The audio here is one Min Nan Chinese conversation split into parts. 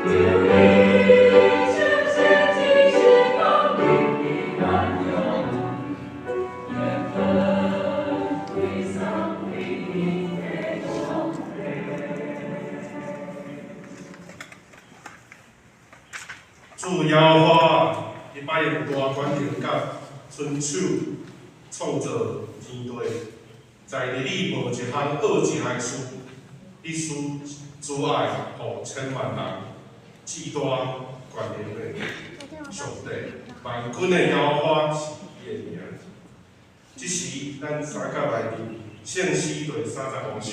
求你相信只是讲你的原谅，缘分会送给你的上帝。主耶和华，伊捌用大權能佮伸手創造天地，在日裡無一項惡食的事，你施慈愛予千萬人，至大權能的上帝，萬軍的耶和華是伊的名。這時，咱三甲來念聖詩第35首，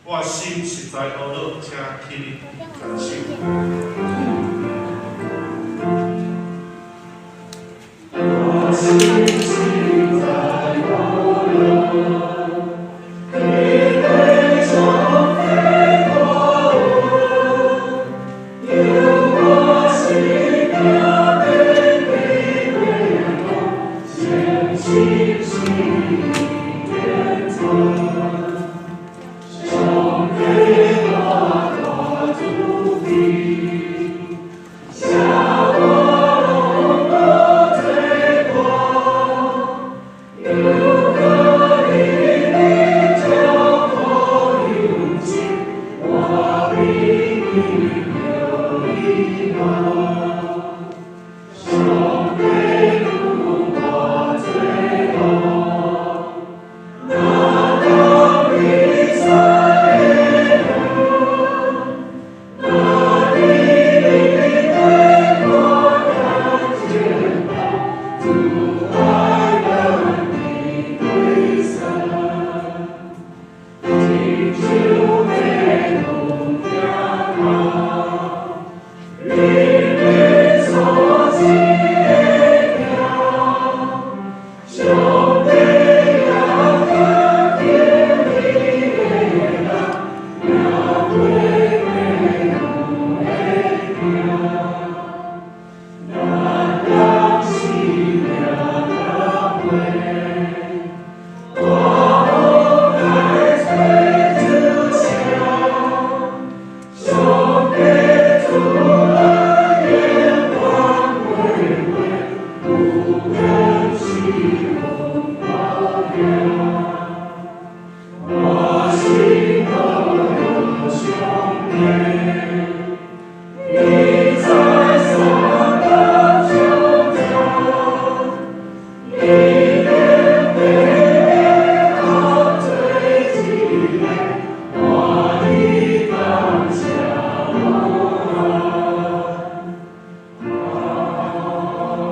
我心實在懊惱，請起立讚賞。我心實在懊惱，你對上帝大恩，有我心疼的悲痛，誠心是天尊，上帝大大慈悲，赦我攏無罪過，又閣你的祝福有情，我比你有希望。上帝恕我罪惡，若當比賽的雲，若佇你對我看見到，慈愛咱的歸宿，親像白雲行到，你的所指的行，上帝也肯定你的人，也袂白雲的行。咱用生命来陪，我無該找主聲，上帝慈愛永遠袂滅，有緣是阮保命。我心禱告上帝，你在三甲常在，你的父合做一个，我的感謝無限。阿門。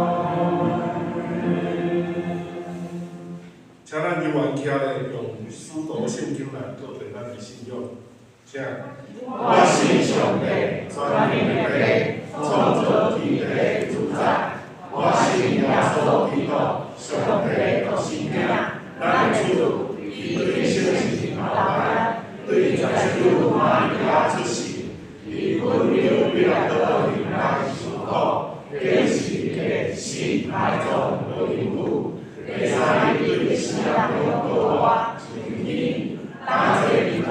請咱猶原徛咧，用使徒信經來告白咱的信仰。請。我信上帝，全能的父，創造天地的主宰。我信耶穌基督，上帝的獨生囝，咱的主，伊對聖神頭胎，對十九瑪利亞出世，伊本丟彼拉多行來受苦，釘十字架死埋葬落陰府，第三日對死人中復活，升天，搭坐佇全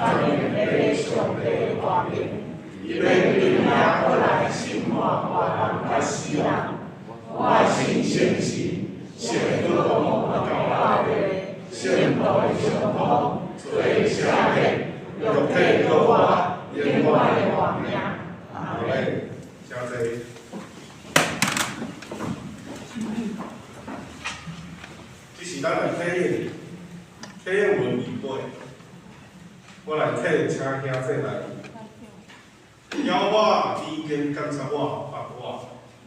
能的上帝大爿，伊欲對遐閣來審判活人佮死人。我信聖神，聖教會教會，聖徒的相通，罪的赦免，肉體復活，永遠的活命。阿門。請坐。這是咱來體驗，體驗文預備。我來體，請兄弟來。耶和華，你已經監察我，捌我。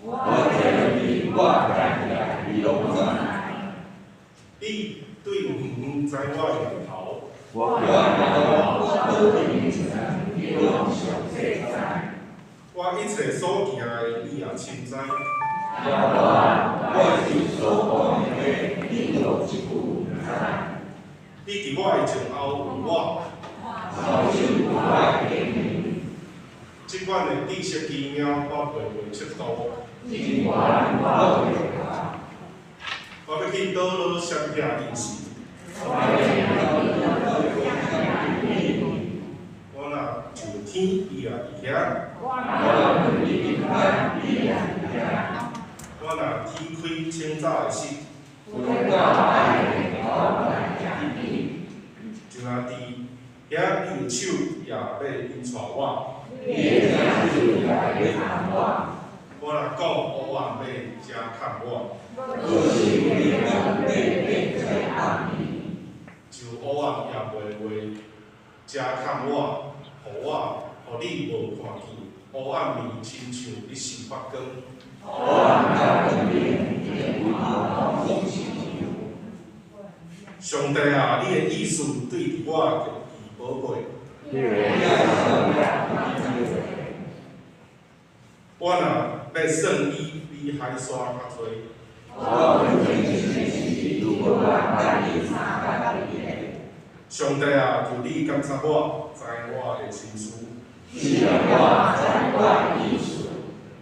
我天地我行起來，你攏知。你對遠遠知我的念頭。我行倒佇面前，你攏詳細知。我一切所行的，你也深知。耶和華，我心所講的話，你無一句毋知。你佇我的前後有我。頭先有我的頂面。這款的知識奇妙，我袂袂測度。真懸我袂看。我欲去倒落啥物隱士？我欲去倒落啥物秘密？我若上天，伊也佇遐。我若拉講黑暗欲遮崁我，就黑暗也袂遮崁我，予我予你無看見，黑暗暝親像日時發光。上帝啊，你的意思對佇我極其寶貴。我若欲算伊比海沙較濟。上帝啊，求你監察我，知我的心思。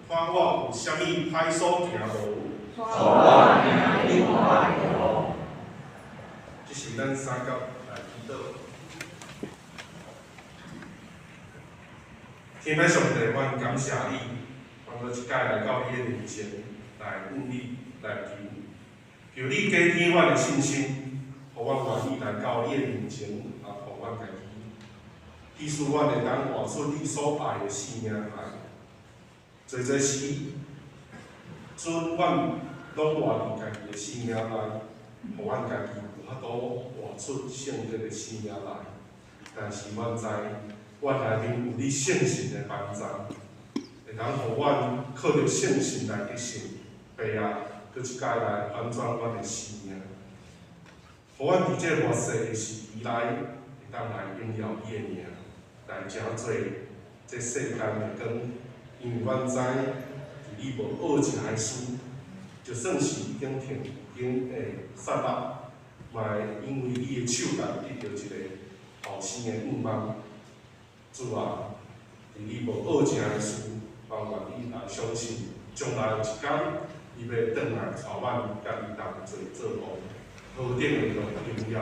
看我有啥物歹所行無？這是咱三甲來祈禱。天父上帝，阮感謝你，阮閣一擺來到你的面前，來向你來求，求你加添阮的信心，予阮願意來到你的面前，來奉阮家己，祈使阮會當活出你所愛的生命來。濟濟時，陣阮攏活佇家己的生命內，予阮家己無法度活出聖潔的生命來。但是阮知，阮內面有你聖神的幫助，會當予阮靠著聖神來得勝。父啊，閣一擺來翻轉阮的生命，予阮佇這末世的時期內，會當來榮耀你的名，來成做這世間的光。因為阮知，佇你無惡食的事，就算是已經停經的撒拉，嘛會因為你的手來得著一個後生的願望。主啊，佇你無惡食的事，阮願意來相信，將來有一天，伊欲轉來帶阮佮伊同齊做王，何等的榮耀，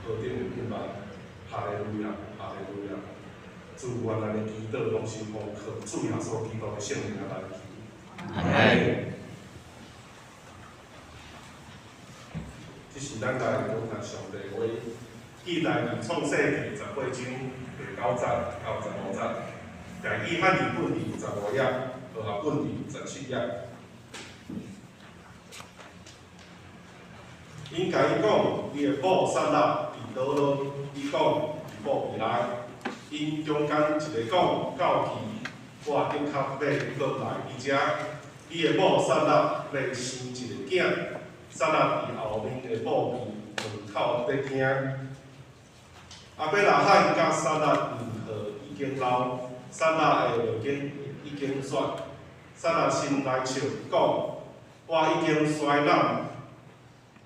何等的願望，哈利路亞，哈利路亞。主，阮按呢祈禱，攏是奉靠主耶穌基督的聖名來求。阿門。這是咱來講讀上帝話，記載佇創世記18章第9節到15節，台語漢字本佇15頁，和合本佇17頁。𪜶共伊講，你的某撒拉佇佗落？伊講佇墓地內。𪜶中間一个講，到期我的確欲閣來你遮，你的某撒拉欲生一个囝。撒拉佇後面的墓地門口咧聽。亞伯拉罕佮撒拉年歲已經老，撒拉的尿經已經絕。撒拉心內笑，講：我已經衰老，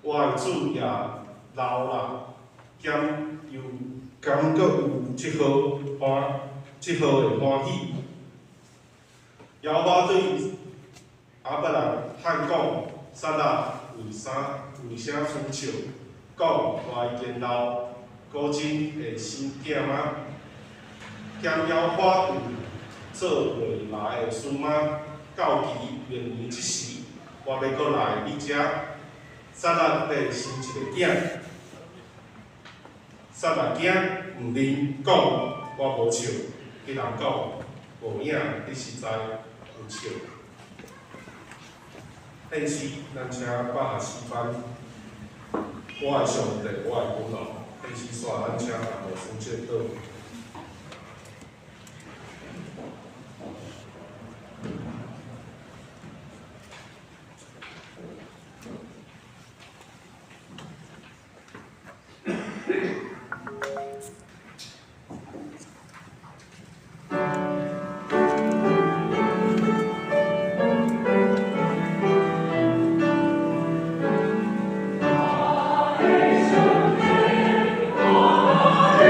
我的主也老啦，敢又敢閣有這號歡，這號的歡喜？耶和華對亞伯拉罕講：撒拉為啥為啥取笑？講我已經老，果真會生囝嗎？敢耶和華有做未來的事嗎？到期明年這時，我欲閣來你遮，撒拉欲生一个囝。撒拉驚，毋認，講我無笑。彼人講無影，你實在有笑。獻詩，咱請84班，我的上帝，我的本老。獻詩煞，咱請大牧師祝禱。我的上帝，我的。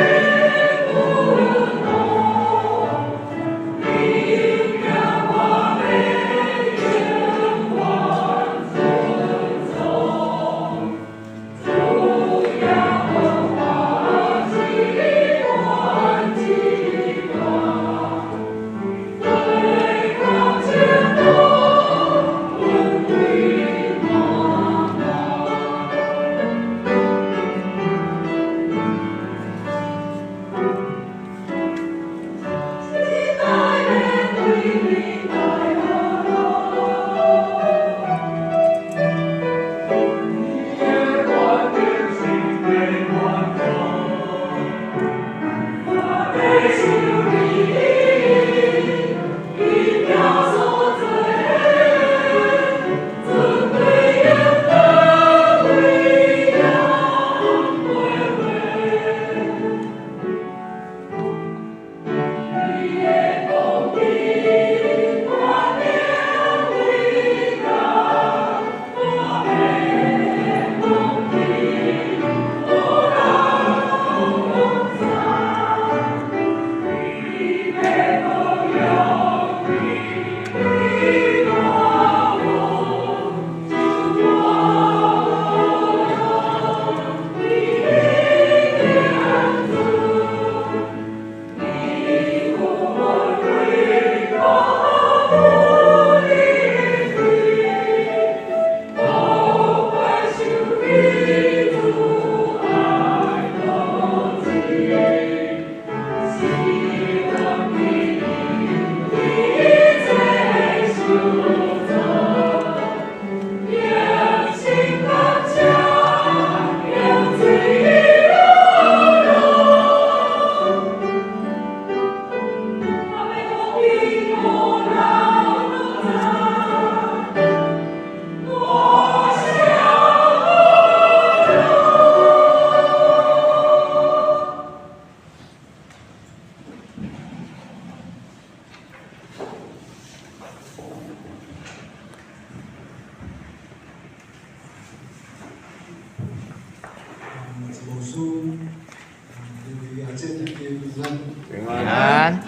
平安。平安。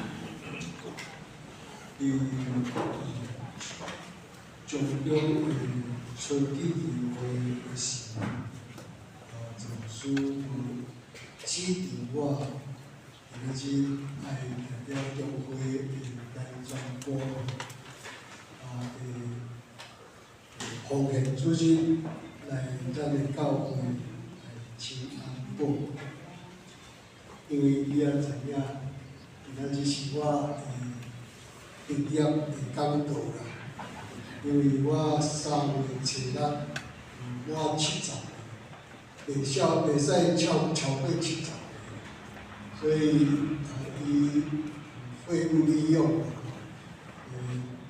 伫上中的春季聚會的時，陳牧師指定我今仔日愛代表中會的大專部的奉獻主日來咱的教會來請安報，因為你也知影，今仔日是我的畢業的講道啦。因為我3月初六滿70歲，袂使超過70歲，所以伊廢物利用，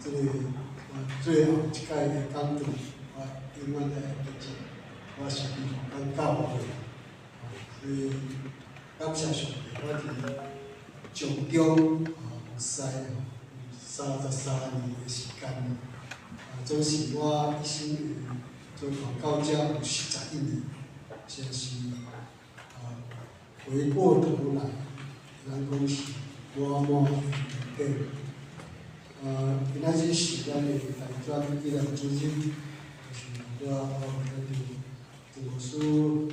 這個我最後一擺的講道，我永遠愛記住，我是予咱教會，所以感謝上帝，我佇將中服侍33年的時間。總是我一生做傳到遮有41年，實在是回過頭來，咱講是滿滿的恩典。今仔日是咱的大專紀念主日，就是拄仔好咱就陳牧師佇祈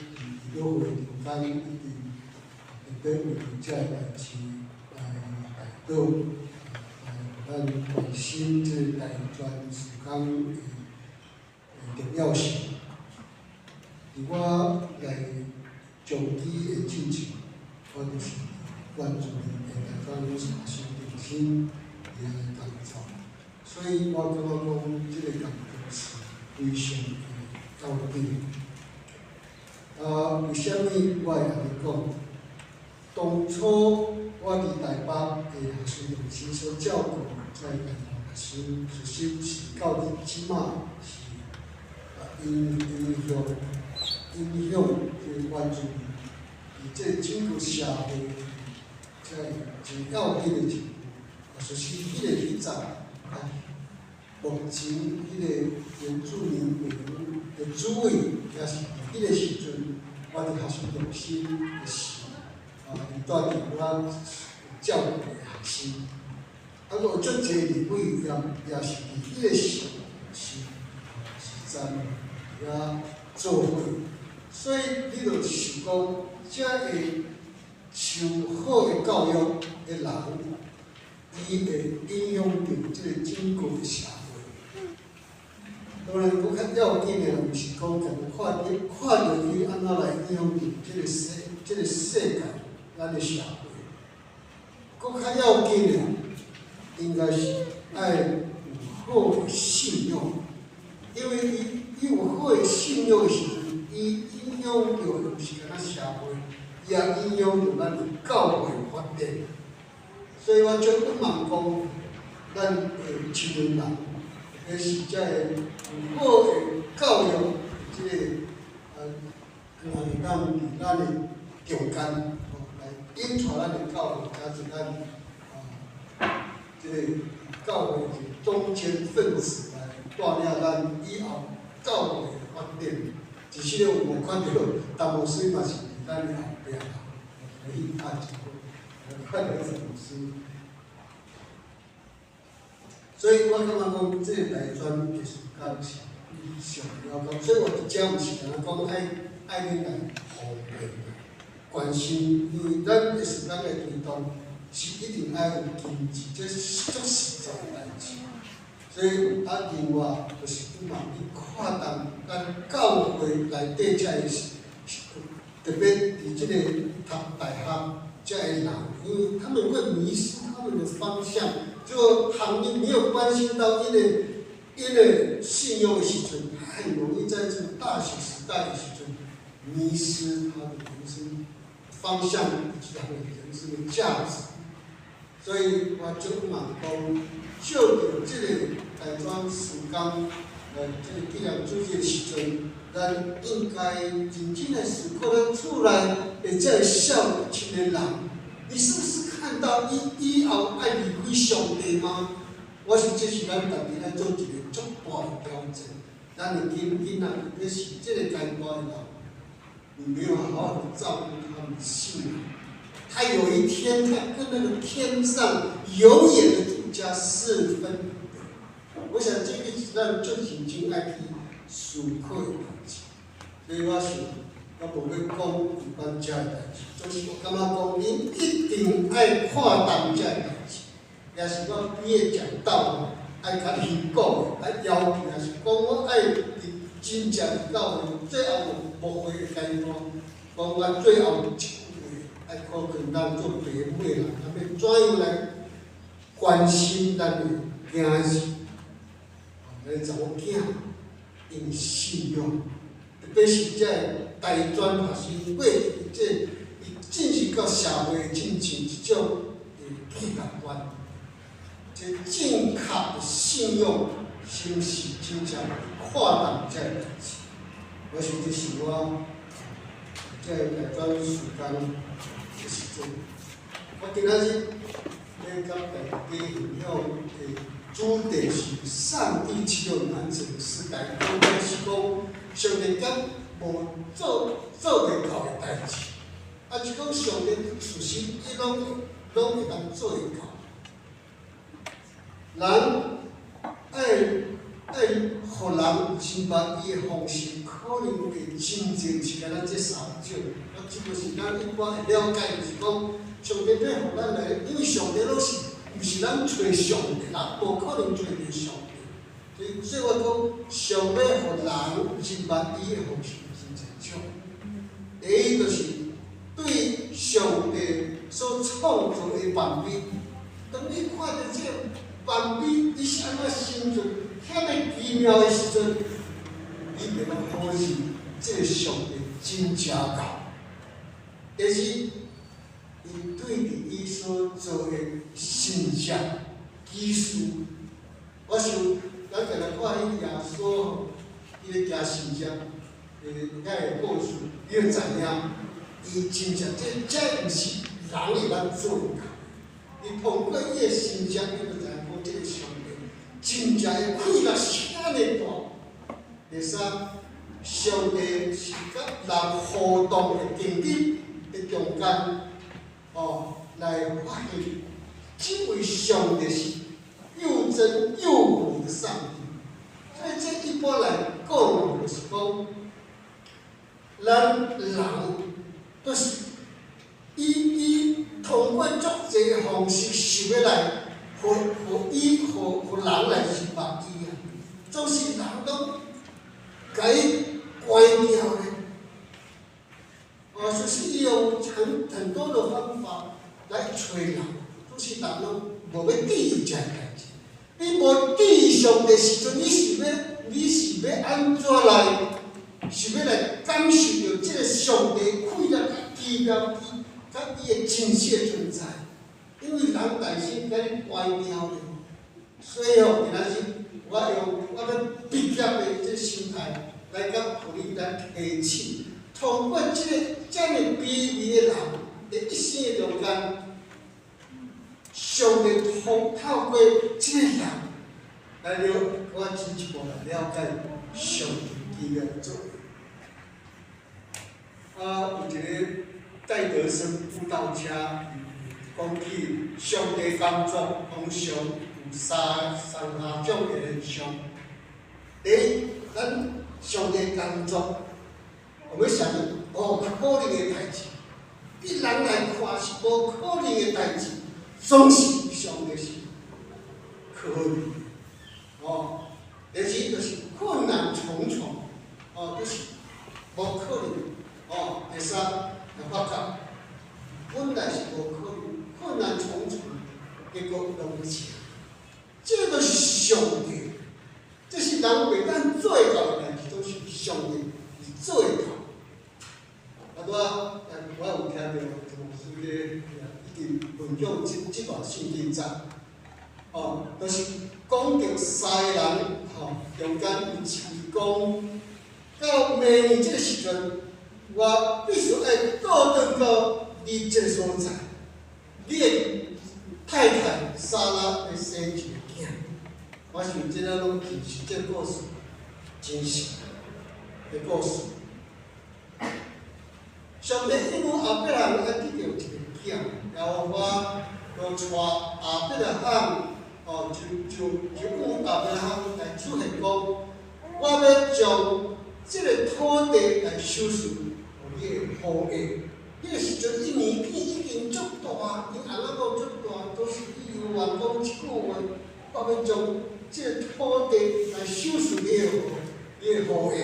禱會中間一直特別為著這个代誌來代禱，來予咱關心這個大專事工的重要性。佇我來長期的進前，我就是關注的大專學生中心佇遐工作，所以我感覺講這個工作是非常的要緊。為啥物我會按呢講？當初我佇台北的學生中心所照顧這个學生，其實是到這馬是影響這個原住民佇這個整個社會，這個真要緊的一步。就是彼個彼陣，目前彼個原住民委員的主委，也是佇彼個時陣，我佇學生中心的時，伊帶佇我照顧的學生。閣有足濟立委也是佇彼個時陣佇遐做伙，所以你就想講，遮會受好的教育的人，伊會影響著這個整個的社會。當然，閣較要緊的，毋是講干焦看著伊按怎來影響著這個世界，咱的社會。閣較要緊的，應該是愛有好的信仰，因為伊有好的信仰的時陣，伊影響著的毋是干焦社會，伊也影響著咱的教會發展。所以我足渴望講，咱的青年人，特別是這個有好的教育，這個可能會當佇咱的中間，來引帶咱的教會，加做咱這個教會的中堅分子來帶領咱以後教會的發展。其實有無看著，陳牧師嘛是佇咱的後壁啦，可以拍一個，看著陳牧師。所以我感覺講，這個大專的事工是非常了解，所以我佇遮毋是干焦講愛恁來奉獻關心，因為咱的事工的推動是一定愛有經濟，這是足實在的代誌。所以啊，另外就是希望你看重咱教會內底遮個是，特別佇這個讀大學遮個人，因為他們會迷失他們的方向，就行業沒有關心到𪜶的信仰的時陣，很容易在這個大學時代的時陣迷失他的人生方向以及他的人生的價值。所以我足望講，借著這個大專事工來這個紀念主日的時陣，咱應該認真來思考咱厝內的這個少青年人，你是不是看到伊以後愛離開上帝嗎？我想這是咱家己愛做一個足大的挑戰。咱的囡仔，特別是這個階段的人，你沒有好好的照顧他們的信仰，他有一天，他跟那個天上永遠的主家是分不得。我想這個是咱足認真愛去思考的代誌。所以我想，我無欲講有關這个代誌，總是我感覺講，恁一定愛看重這个代誌，也是我畢業講道愛共恁講的，愛要求，也是講我愛佇真正佇教會最後牧會的階段，講我最後一句話，愛靠近咱做爸母的人，啊欲怎樣來關心咱的囝兒，咱查某囝，𪜶信仰，特別是這个大專學生過去這伊進入到社會進前一種的價值觀，這正確的信仰，是毋是真正看重這個代誌？我想這是我這個大專時間的時陣。我今仔日欲佮大家分享的主題是上帝豈有難成的事？講是講上帝敢無做袂到的代誌，啊，是講上帝事實伊攏會當做會到。人愛予人認捌伊的方式，可能會真濟是敢若這三種。啊，這個是咱一般會了解，就是講上帝欲予咱來，因為上帝攏是毋是咱揣上帝，人無可能揣著上帝。所以我講，上欲予人認捌伊的方式真濟種。第一就是對上帝所創造的萬物，當你看著這個萬物，伊是按怎生存，遐爾奇妙的時陣，你會當否認這個上帝真正夠。第二，伊對佇伊所做的神蹟奇事，我想咱常常看彼耶穌伊咧行神蹟的遐个故事，你就知影，伊真正這毋是人會當做會到。伊通過伊的神蹟，你就知影講這個上帝真正的氣力是遐爾大。第三，上帝是佮人互動的經歷的中間，哦，來發現這位上帝是又真又活的上帝。所以這一般來講，就是講，咱人都是伊通過足濟的方式想欲來，予伊予予人來認捌伊啊，總是人攏共伊關掉咧。哦，就是伊用很多的方法來揣人，總是人攏無欲注意這个代誌。你無注意上帝時陣，你是欲按怎來？是欲來感受著這個上帝氣力佮奇妙，佮伊的真實的存在。因為人內心共你關掉咧，所以吼，今仔日我用我欲畢業的這個心態來佮予恁來提醒，通過這個遮爾卑微的人的一生的中間，上帝透過這個人來了，我進一步來了解上帝奇妙的作為。啊，有一個戴德生布道家講起上帝工作通常有三下種的現象。第一，咱上帝工作，我們想無可能的代誌，對人來看是無可能的代誌，總是上帝是可能的。哦，第二就是困難重重，哦，就是無可能。哦，第三，來發覺本來是無可能，困難重重，結果攏成。這個是上帝，這是人袂當做會到的代誌，都是上帝是做會到。啊，拄仔我有聽著牧師咧一直分享這段聖經節，哦，就是講著三个人吼，中間有一位講，到明年這個時陣，我必須愛倒轉到你這個所在，你的太太撒拉欲生一個囝。我想這個攏是這個故事真實的故事。上帝應許亞伯蘭愛得著一個囝，囝。耶和華就帶亞伯拉罕，哦，就向亞伯拉罕來出現講，我欲將這个土地來賞賜予你的後裔。彼个時陣，伊年紀已經足大，伊翁仔某足大，都是伊有願講一句話，我欲將這个土地來賞賜你的後裔。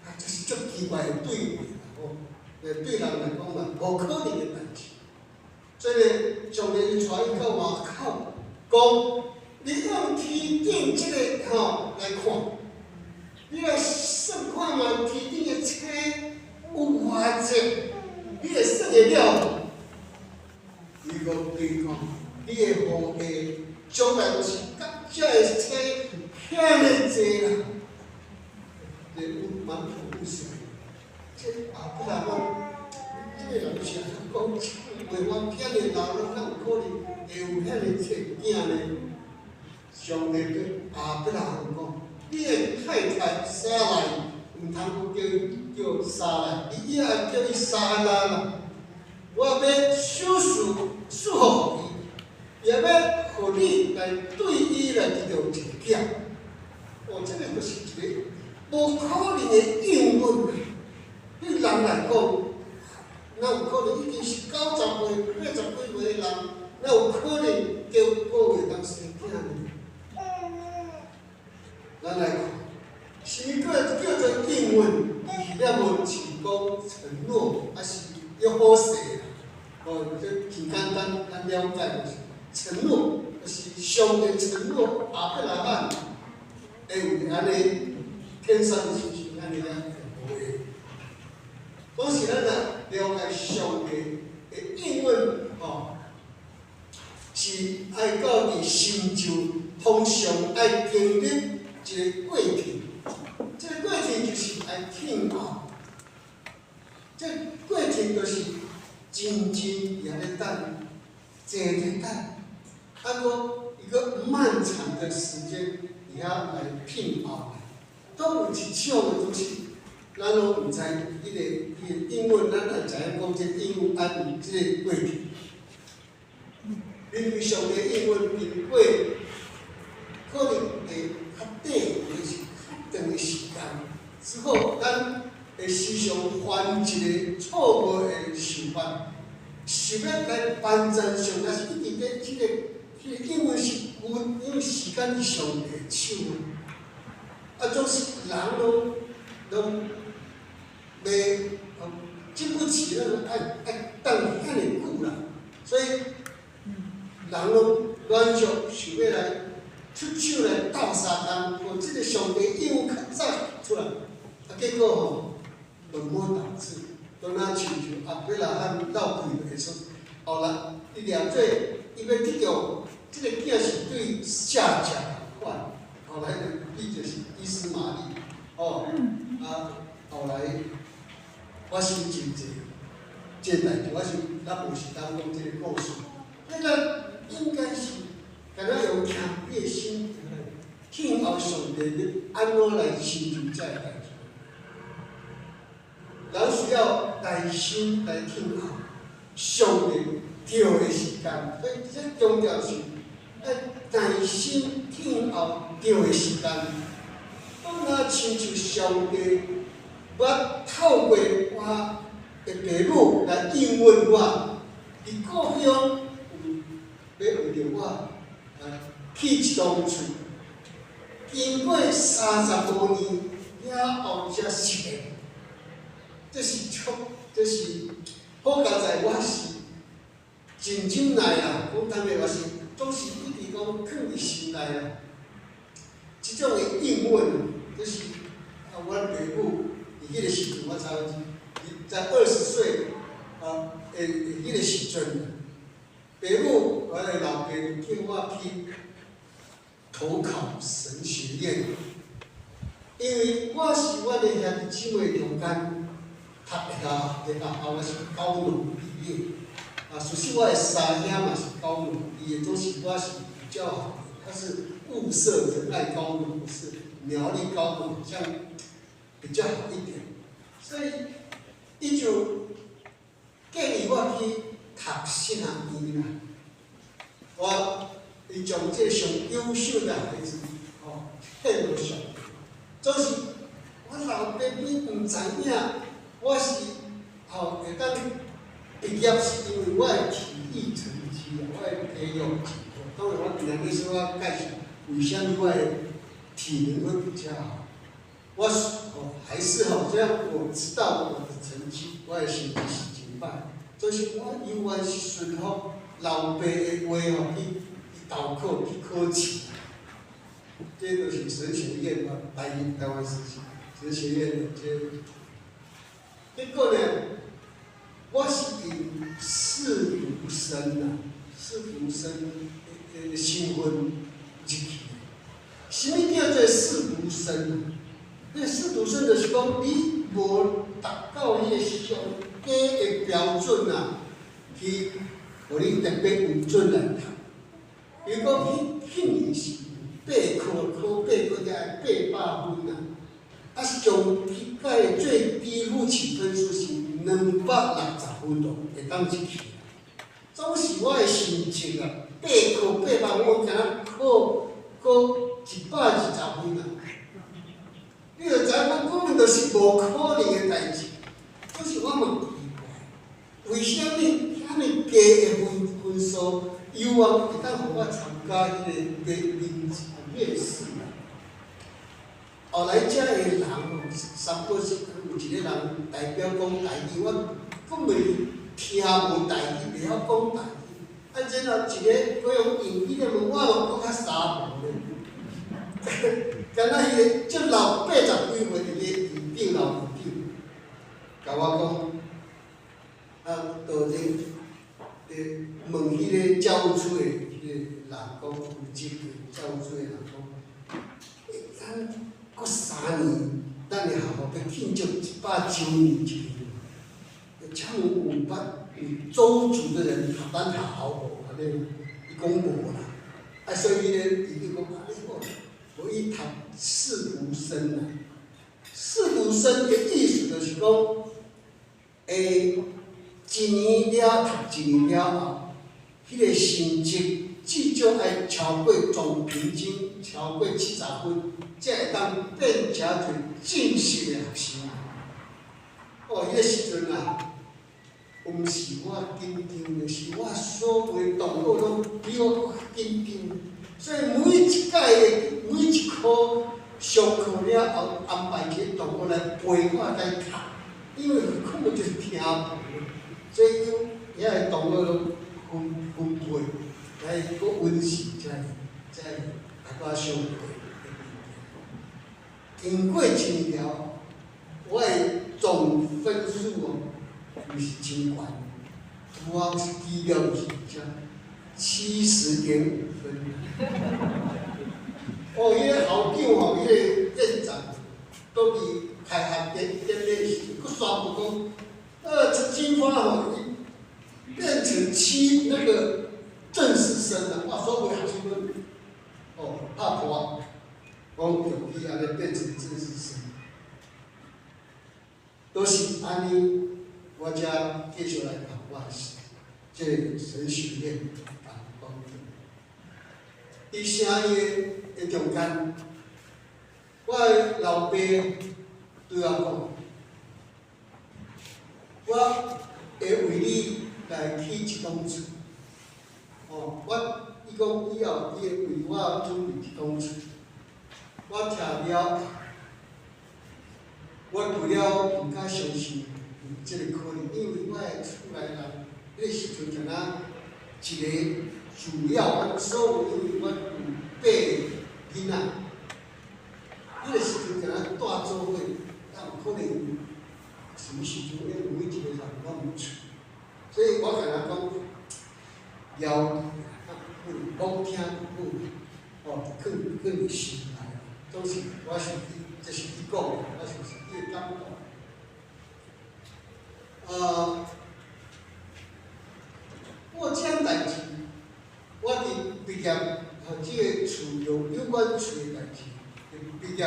啊，這是足奇怪的對話啦，吼！對人來講嘛，無可能的代誌。所以呢，上帝就帶伊到外口，講你往天頂這个吼來看，你來算看覓天頂的星有偌濟，你會算會了無？伊閣對伊講，你的後裔將來就是佮這个星遐爾濟啦。這有滿頭霧水，這亞伯拉罕，這个人是按怎講這句話？我遐爾老了，哪有可能會有遐爾濟囝呢？上帝對亞伯拉罕講：你的太太撒萊，毋通閣叫伊叫撒萊，你以後叫伊撒拉啦。我欲賞賜賜福予伊，也欲予你來對伊來得著一个囝。哦，這个就是一个無可能的應允。對人來講，哪有可能已經是90歲、80幾歲的人，哪有可能叫閣會當生囝呢？咱來看，啥物叫做應允？希臘文是講承諾，抑是約好勢啦。哦，這真簡單，咱了解就是承諾，就是上帝承諾亞伯拉罕會有按呢天上的星星按呢遐後裔。講是咱若了解上帝的應允，吼，是愛到佇成就，通常愛經歷一个過程，這个過程就是愛聽候，這過程就是靜靜佇遐咧等，坐咧等，啊，閣一個漫長的時間佇遐來聽候，都有一種的東西，咱攏毋知彼个英文，咱也知影講這英文愛有這个過程。因為上帝應允經過可能會較短，或者是較長的時間之後，咱會時常犯一个錯誤的想法，想欲來翻轉上帝是一直咧這个英文是有，因為時間佇上帝手，啊，總是人攏袂經不起那個愛等遐爾久啦，所以人攏連續想欲來出手來鬥相共，予這个上帝應允較早出來，啊，結果吼本末倒置，敢若親像亞伯拉罕落跪會說，後來伊掠做伊欲得著這个囝是對夏甲仝款，後來就伊就是以實瑪利，哦，啊，後來發生真濟這代誌，我是咱無時間講這个故事，那個應該是敢若用謙卑的心來聽候上帝欲按怎來成就這个代誌。人需要耐心來聽候上帝對的時間，所以這強調是愛耐心聽候對的時間。當若親像上帝，我透過我的爸母來應允我，佇故鄉有欲為著我來起一棟厝，經過35年了後才實現。這是足，這是好佳哉，我是真忍耐啊！講坦白話是，總是一直講囥佇心內啊。這種的應允，這是啊，阮爸母佇彼个時陣，我差不多在20歲啊的彼个時陣，爸母我的老爸就叫我去投考神學院，因為我是阮的兄弟姊妹中間讀會曉會曉，我是高農畢業，啊，事實我的三兄嘛是高農畢業，總是我是比較好的，他是霧社仁愛高農，不是苗栗高農，好像比較好一點，所以伊就建議我去讀讀神學院啦。我伊將這上優秀的孩子，吼，獻予上帝。總是我老爸比毋知影，我是吼會當畢業是因為我的體育成績啊，我的體育成績。當然我今仔日小可介紹為啥物我的體能會比較好。我是哦，還是吼，這樣我知道我的成績，我的成績是真歹。就是我猶原是順服老爸的話吼，去投考去考試。這就是神學院嘛，台灣神學院的這個。結果呢，我是以試讀生啊，試讀生的身份入去的。啥物叫做試讀生啊？那試讀生就是講，你無達到彼個上低的標準啊，去予你特別有准來讀。比如講，彼年是八科考八科才愛800分啊，啊上彼屆最低錄取分數是260分就會當入去。總是我的成績啊，八科八百分，我敢若考考120分啊。你就知影，我根本就是無可能的代誌。就是我嘛奇怪，為啥物遐爾低的分數，猶原會當予我參加彼個面試啊？後來遮的人吼，三個是有一個人代表講台語，我根本聽無台語，袂曉講台語。啊，然後一個閣用英語咧問我，嘛閣較沙婆咧。敢若彼個足老80幾歲的個院長老院長，共我講，啊，道前咧問彼個教務處的彼個人講，負責的教務處的人講，欸，咱閣3年，咱的學校欲慶祝100週年一年，請問有捌有周族的人讀咱學校無？按呢，伊講無啦，啊，所以咧，伊就講按呢好，予伊讀試讀生啦。試讀生的意思就是講，一年了讀一年了後，彼個成績至少愛超過總平均超過70分，才會當變成做正式的學生。哦，彼個時陣啊，毋是我緊張的，是我所有的同學攏比我閣緊張。所以每一屆的每一科上課了後，安排一個同學來陪我來讀，因為根本就是聽無，所以遐個同學攏分配來閣溫習，才會來我上課的物件。經過一年了，我的總分數哦，毋是真懸，拄好是低了是才70.5分。哦，彼個校長吼，彼個院長，倒佇開學典禮時，閣宣布講，陳金發吼，伊變成七那個正式生啦，哇，所有學生攏哦拍破，講著去按呢變成正式生，都是按呢，我才繼續來讀我這個神學院辦講。佇聲音的中間，我的老爸對我講，我會為你來起一棟厝。哦，我伊講以後伊會為我準備一棟厝。我聽了，我除了毋敢相信有這個可能，因為我的厝內人，彼個時陣敢若一個主要，阮所有因為阮有八個囡仔，彼個時陣敢若蹛做伙，哪有可能啥物時陣會每一個人攏有厝？所以我敢若講，枵去，講聽好，哦，囥囥佇心內。總是我是伊，這是伊講的，我是伊的感覺。我這項代誌，我佇畢業，予這個厝有有關厝的代誌，畢業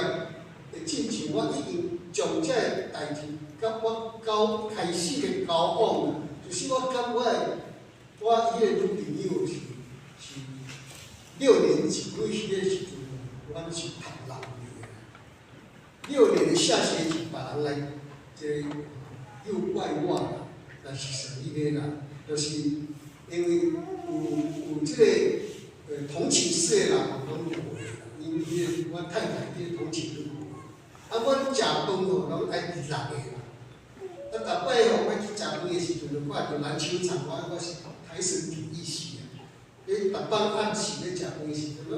的進前，我已經將這個代誌佮我交開始的交往，就是我佮我的我彼個女朋友是六年級，因為彼個時陣，阮是讀男的。六年的下學期，別人來這個誘拐我啦，但是算彼個啦，就是因為有這個同寢室的人攏無的啦，因為彼個阮太太彼個同寢都無。啊，阮食飯吼，攏愛佇六個啦。啊，逐擺吼，我去食飯的時陣，就看著籃球場，我是台神體育系啊。你逐擺按時咧食飯的時陣，我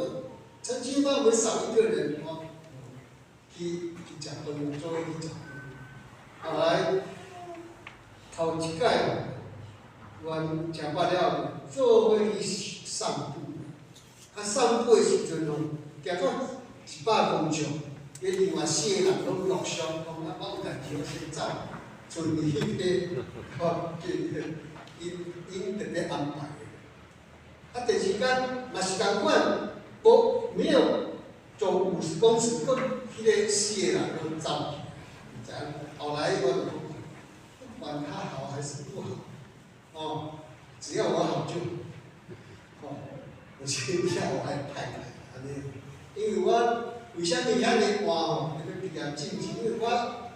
曾經幫我們少一個人哦，去食飯，做伙去食飯。後來頭一擺吼，阮食飽了，做伙去散步。啊，散步的時陣吼，行到100公尺，彼另外四個人攏陸續講啊，我有代誌，我先走。剩伊彼個，吼，𪜶特別安排的。啊，第二工嘛是仝款，無沒有走50公尺，閣彼個四個人攏走去，毋知影。後來我就講，不管他好還是不好，哦，只要我好就好，哦，我先叫我愛太太按呢，因為我為啥物遐爾活吼，特別比較正經，因為我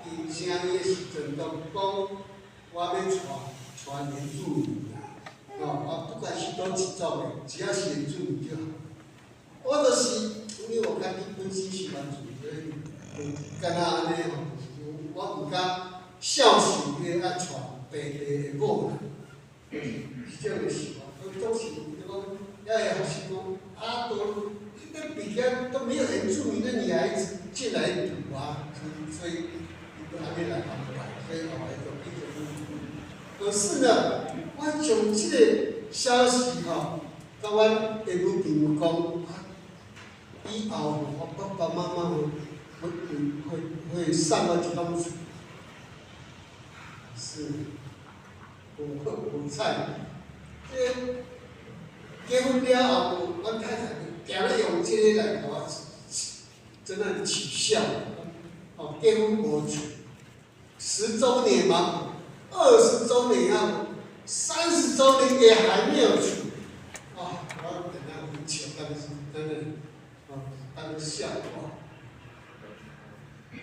佇成年的時陣，就講我欲娶原住民啦，哦，啊，不管是佗一族的，只要是原住民就好。我就是因為我家己本身是原住民，所以就敢若按呢吼，我毋敢孝順彼個愛娶白地的某啦，是這樣的想法。總是就講，遐个學生講，啊，都那比較都沒有原住民的女孩子進來讀啊，所以伊就按呢來安排，所以後來就變成。可是呢，我將這個消息吼，佮阮的女朋友講，啊，以後我爸爸媽媽會送我一棟厝，是無好無彩。這結婚了後，阮太太就定咧用這個來共我，真的取笑。哦，結婚無厝，10週年嘛，20週年啊，30週年也還沒有厝。啊，我等下很笑，但是真的，哦，當個笑話。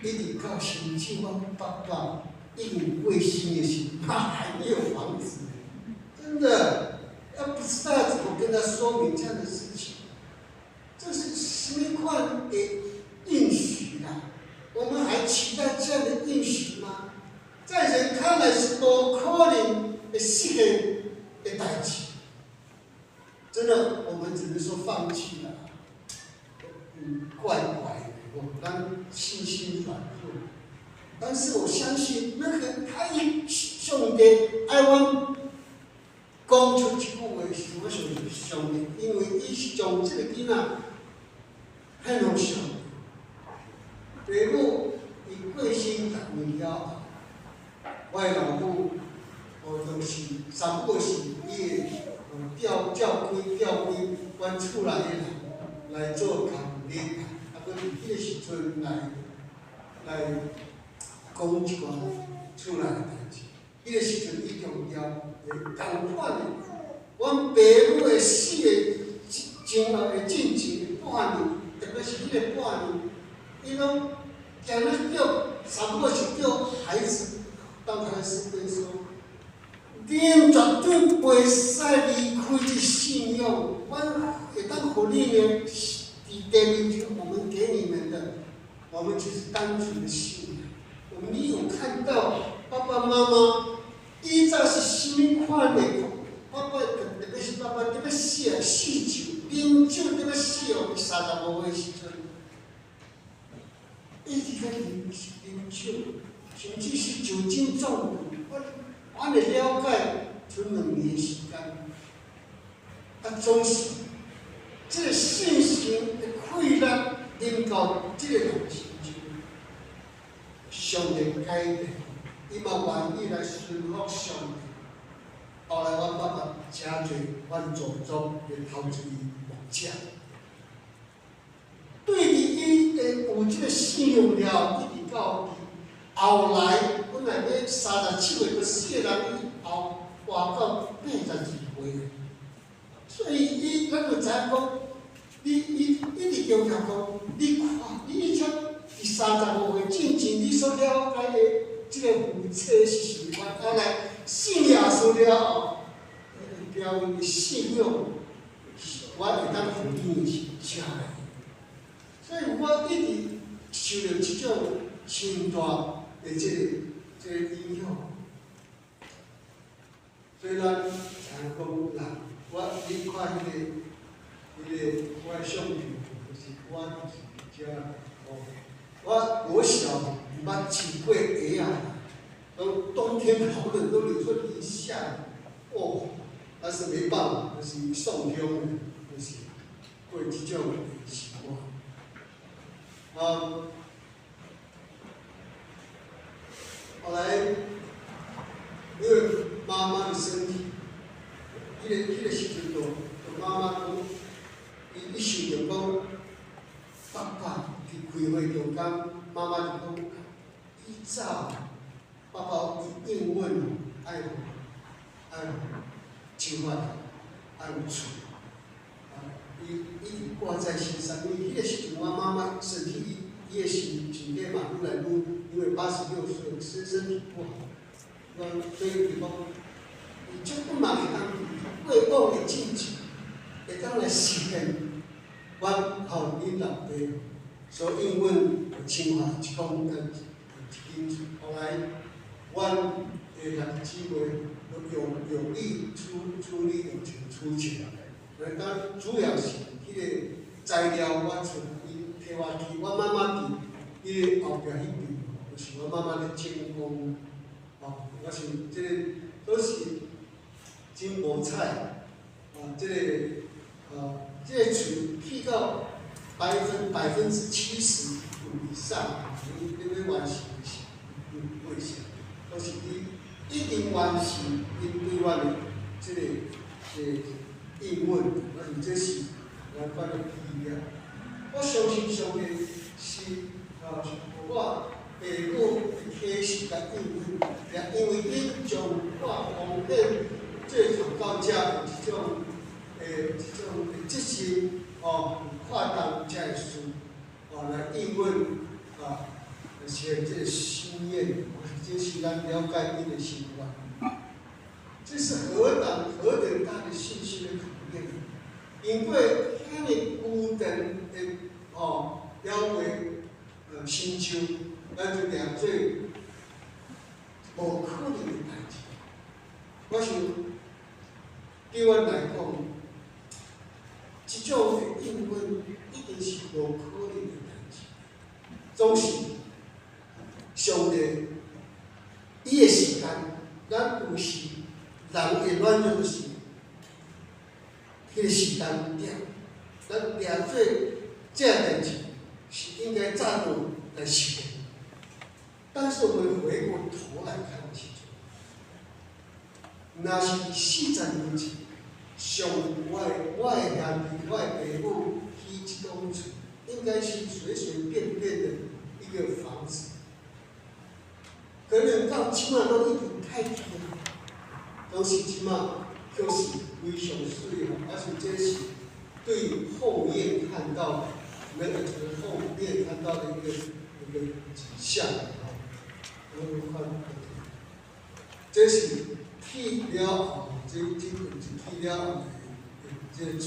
一直到甚至阮爸爸已經過身的時，他還沒有房子，真的，要不知道怎麼跟他說明這樣的事情。這是什麼款的應許啊？我們還期待這樣的應許嗎？在人看來是無可能會實現的代誌。真的，我們只能說放棄了。嗯，怪怪的，我咱信心軟弱。但是我相信那個他一上帝愛阮講出這句話時，我相信上帝，因為伊是將這個囡仔獻予上帝。爸母伊過身10年了後，我的老母哦，就是三不五時，伊會調歸阮厝內的人來做工禮，啊，閣佇彼個時陣來講一寡厝內的代誌。彼個時陣伊強調會仝款的，阮爸母的死的前後的進前的半年，特別是彼個半年，伊攏定咧叫三不五時叫孩子到他的身邊說：恁絕對袂使離開這信仰，阮會當予恁的，佇地面就我們給你們的，我們就是單純的信仰。我們有看到爸爸媽媽以前是啥物款的？爸爸特別是爸爸特別死啊，酗酒、啉酒特別死哦，35歲時陣，一直在啉酒，甚至是酒精中毒。我的了解，賰2年時間，啊，總是這個信心的氣力臨到這個人身上，上帝改變，伊嘛願意來順服上帝。後來，阮爸爸誠濟阮祖宗的頭一位牧者，對佇伊的有這個信仰了，一直到伊後來，本來欲37歲，閣四個人以後活到82歲。回。所以伊咱就知影講，你伊一直強調講，你看，你以前佇35歲進前，你所了解的這个父妻是啥物款，啊來信耶穌了後，表明的信仰，我會當予你是啥來？所以我一直受著這種真大的這個影響。所以咱知影講人，我你看彼個我的相片，就是我就是佇遮哦。我國小毋捌穿過鞋仔，都冬天好冷，都流出一下雨，哦，但是沒辦法，就是送鄉的，就是過這種的生活。啊，後來因為媽媽的身體，彼個時陣就媽媽講，伊想著講，爸爸佇開會中間，媽媽就講，伊走，爸爸伊應允愛想法愛有厝，啊，伊一直掛在心上，因為彼個時陣我媽媽身體伊的身體嘛愈來愈，因為86歲，身體不好，所以伊講，伊足不嘛會當過往的進程，會當來實現阮予恁老爸所應允的想法，一講咱一間厝，後來阮的兄弟姊妹都有力出力，有錢出錢，所以講主要是彼個材料我出，伊替我去，我媽媽佇彼個後壁彼邊，就是我媽媽咧精工，哦，我想這個都是真無彩，啊，這個厝起到75%以上，你欲完成是有過程，都是伊已經完成𪜶對阮的這個應允，我想這是咱款的基業。我相信上帝是啊，予我爸母的啟示佮應允，也因為𪜶將我奉獻做傳道者的這種的責任，哦，跨擔這个事，哦，來應允啊，實現這個心願，這是咱了解𪜶的心願。這是何等大的信心的考驗！因為遐爾孤單的哦，了解成就，咱就定做無可能的代誌。我想對阮來講，這種的應允一定是無可能的代誌。總是上帝伊的時間，咱有時人會軟弱，就是彼個時間點，咱定做這個代誌是應該早就來實現。但是我們回過頭來看時陣，若是40年前，上我的兄弟、我的爸母起這棟厝，應該是隨隨便便的一個房子，可能到這馬攏已經太貴了，當時這馬卻是非常媠吼，而且這是對後面看到，沒有從後面看到的一個景象吼，我們看，這是起了後，這個是起了後的這個厝真媠，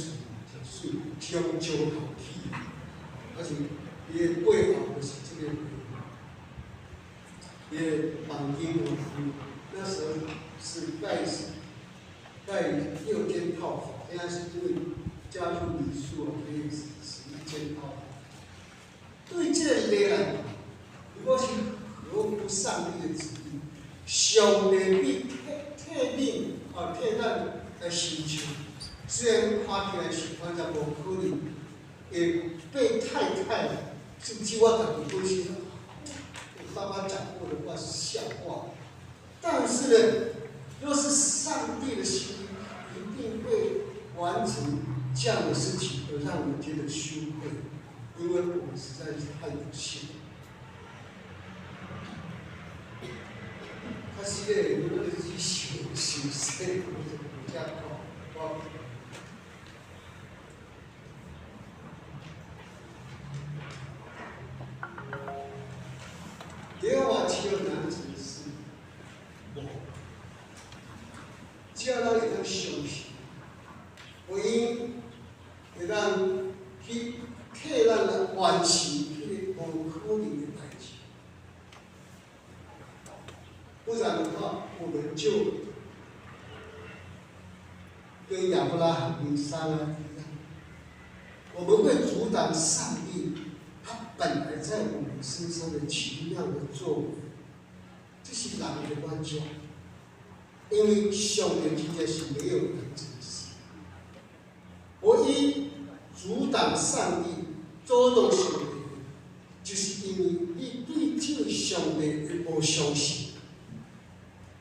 是用石頭起的，而且伊的背後就是這個，伊的房間哦，那時候是蓋六間套房，現在是因為加入民宿啊，所以是11間套房。對這個來講，如果是合乎上帝的旨意，上帝必替恁啊，替咱來成就。雖然看起來是完全無可能，會被太太，甚至我家己本身，我爸爸講過的話是笑話。但是呢，若是上帝的心意，一定會完成這樣的事情，而讓我們覺得羞愧，因為我們實在是太有限。較實個，如果你去想想說，我就比較好。我耶和华岂有难成的事？无，只要咱会当相信，福音会当去替咱来完成彼个无可能的代志。不然的话，我們就跟亞伯拉罕跟撒拉一樣，我們會阻擋上帝他本來在我們身上的奇妙的作為，這是人的軟弱，因為上帝真正是沒有難成的事。唯一阻擋上帝、阻擋上帝，就是因為你對這個上帝的無相信。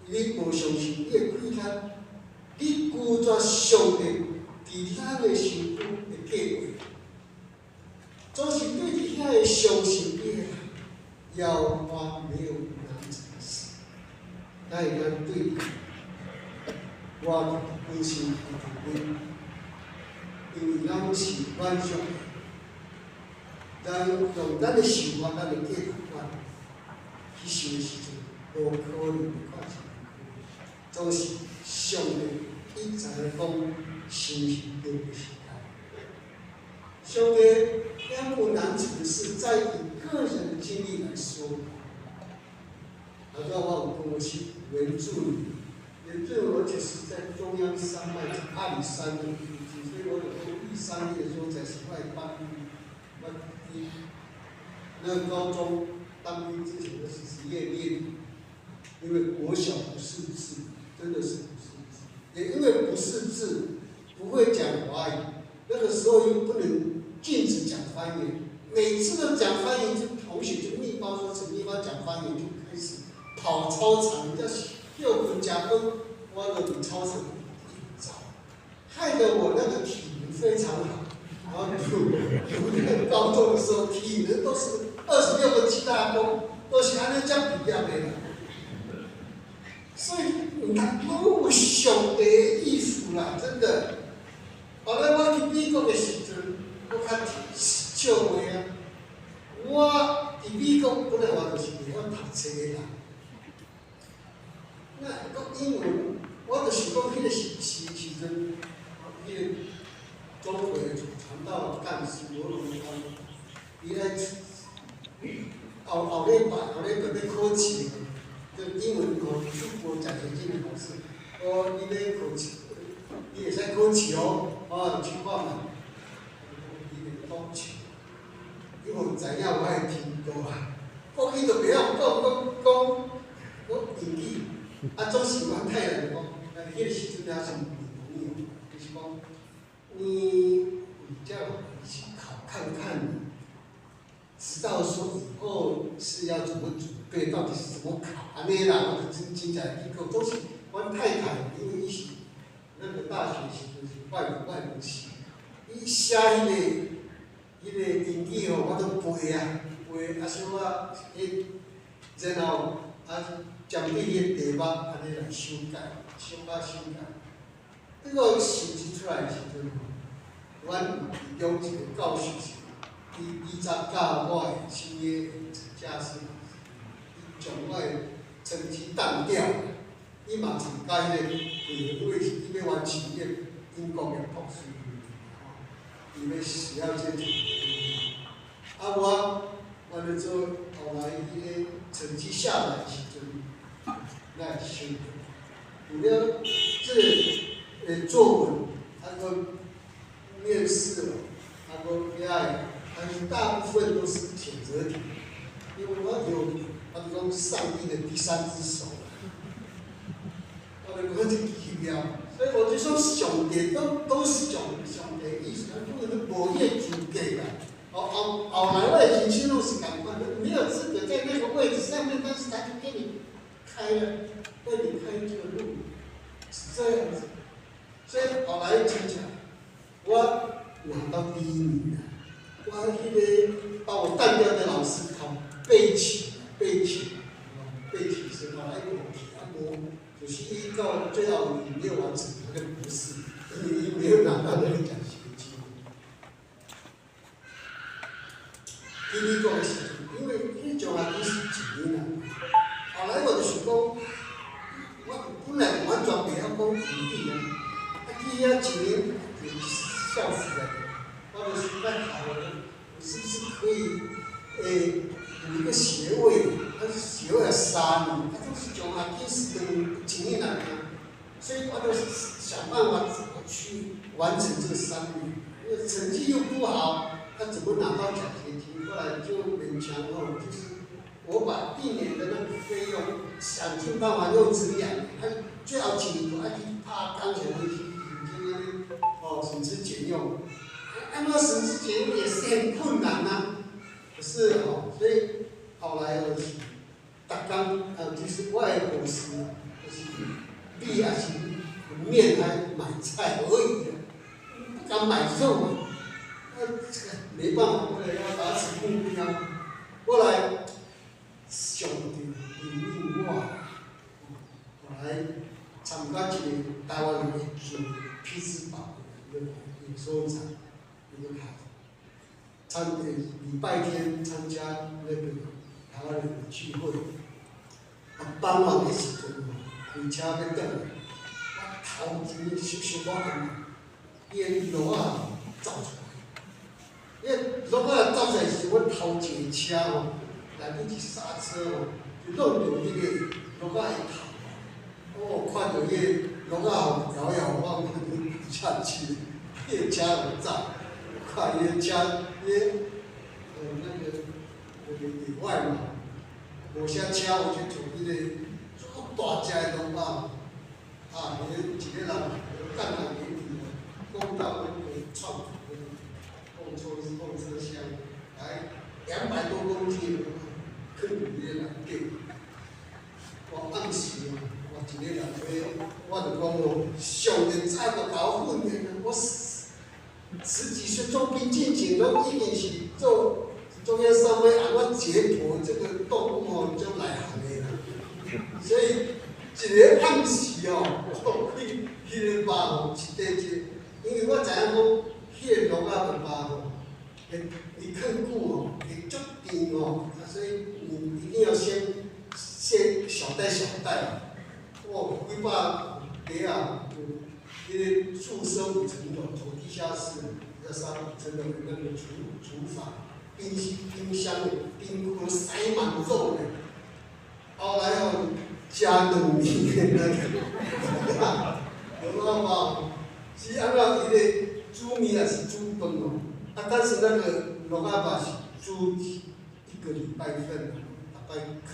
你無相信，你會虧缺，你拒絕上帝佇咱的身軀的計劃，總是對佇遐個相信的人，耶和華沒有難成的事。咱會當對我本身有自因為咱是軟弱的，咱用咱的想法、咱的價值觀去想的時陣，無可能看成。總是上帝一再講相信對的時間。上帝兩不難成的事，在以個人的經歷來說，好像我有講我是原住民，原住民而且是在中央山脈阿里山的附近，所以我有講玉山那個所在是我的班，我佇那個高中當兵之前都是職業練，因為國小不識字。真的是不識字，也因為不識字，不會講華語，那個時候又不能禁止講方言，每次都講方言，就同學就密報說陳立芳講方言，就開始跑操場，人家休睏食飯，我就佇操場一走，害得我那個體能非常好，然後讀那個高中的時候，體能都是26個七大功，都是按呢遮畢業的啦。所以，毋通攏有上帝的意思啦，真的。後來我去美國的時陣，我較笑話啊。我佇美國本來我就是袂曉讀冊的人。那講英文，我就是講彼個時陣，彼個中國的傳道幹事羅榮光，伊來後後禮拜欲考試。這英文考出國獎學金的考試，哦，你欲考試，你會使考試哦，哦，去看覓。伊會講笑，伊無知影我的程度啊，過去就袂曉講講講講英語，啊，總是阮太太就講，啊，彼個時陣還是女朋友，就是講，你叫我去考看看，知道說以後是要怎麼準備，到底是怎麼考，按呢啦，我就真真正去考，都是阮太太，因為伊是那個大學時陣是外文系，伊寫彼個英語吼，我都背啊，背啊小可彼，然後啊針對彼個題目按呢來修改，小可修改。這個成績出來的時陣吼，阮其中一個教授是。伊早教我的新的陳家師，伊將我的成績當掉，伊嘛參加彼個委員會，伊欲完成伊個英國的博士論文，伊欲需要這個。啊，我咧做後來彼個成績下來的時陣，咱會收到。除了這個作文，啊閣面試，啊閣遐個。但是大部分都是選擇題，因為我有，他們講上帝的第三隻手，我就覺得真奇妙，所以我就說上帝都是上帝的意思，他根本都無彼個資格啦。後來我的人生攏是仝款，沒有資格在那個位置上面，但是他就給你開了，為你開這個路，是這樣子。所以後來真正我拿到第一名啦。我彼個把我當掉的老師考背起，背起，背起是後來無去，啊無，就是伊到最後沒有完成那個博士，因為因為彼獎學金是一年啊。後來我就想講，我本來完全袂曉講英語啊，啊去遐一年就笑死了。我就想欲考，我是不是可以讀一個學位？但是學位要3年，啊，這是獎學金是兩一年啊，所以我就想辦法怎麼去完成這個三年，因為成績又不好，他怎麼拿到獎學金？後來就勉強哦，就是我把一年的那個費用想盡辦法又只2年，他最後一年就愛去拍工錢回去，認真按呢，哦，省吃儉用，按怎省吃儉用也是很困難啊。可是哦，所以後來哦，逐工就是我的伙食，就是米也是麵來買菜而已啊，不敢買肉啊，那這個沒辦法，為了要達成目標，後來上帝憐憫我，後來參加一個台灣人做匹茲堡的那個演說場，一個卡，禮拜天參加那個台灣人的聚會，啊，傍晚的時陣，開車欲轉來，我頭前小小可暗，伊个路仔走出來，伊個路仔走出來時，我頭前車吼，來不及剎車吼，就弄著彼個路仔的頭。我看著彼個路仔吼搖搖晃晃下去，彼個車就走，看伊個車，彼個那個野外嘛，無啥車，我就從彼個足大隻的路仔，啊，彼個一個人幹來年底，講到那個創那個後車廂，來200多公斤，囥佇彼個內底。我暗時哦，我一個人咧，我就講哦，上帝早就共我訓練啊，我十幾歲做兵進前，攏已經是做中央上尉，按怎解剖這個動物哦，足內行的啦。所以一個暗時哦，我去彼個肉吼，一塊一個，因為我知影講，彼個鹿仔的肉吼，會伊囥久吼，會足甜哦，啊，所以你一定要先小袋小袋，哦，幾百袋啊，彼個宿舍5層樓，走地下室，要上5層樓的那個廚房，冰箱、冰庫塞滿肉嘞。後來哦，食2年的那個，有無無？是按怎？伊個煮麵也是煮飯哦，啊，但是那個鹿仔肉是煮一個禮拜份，逐擺囥一個，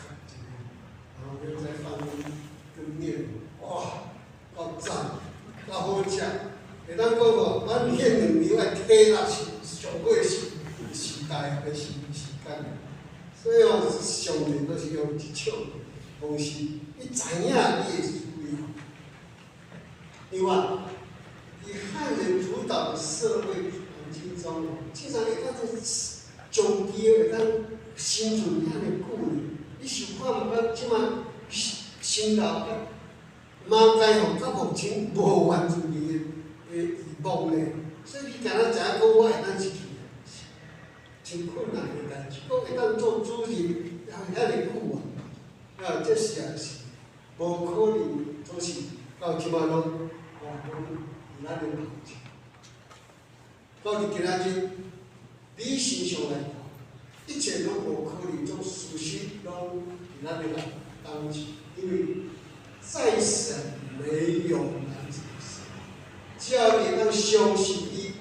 然後又再放個麵，哇，夠讚，夠好食。會當講哦，咱彼2年的體力是上好的時代的時間。所以哦，上帝都是用這種方式，伊知影你的需要。另外，以漢人主導的社會環境中，經常會當做長期會當生存遐爾久呢？你想看毋捌？這馬新老佮馬偕吼，到目前無原住民的遺墓呢，所以你敢若知影講我會當入去，真困難的代誌。閣會當做主任，也遐爾久啊！啊，這實在是無可能，總是到這馬攏哦，攏佇咱的頭前。到佇今仔日，理性上來看，一切攏無可能，種事實攏佇咱的當前，因為在神沒有難成的事。只要你當相信伊，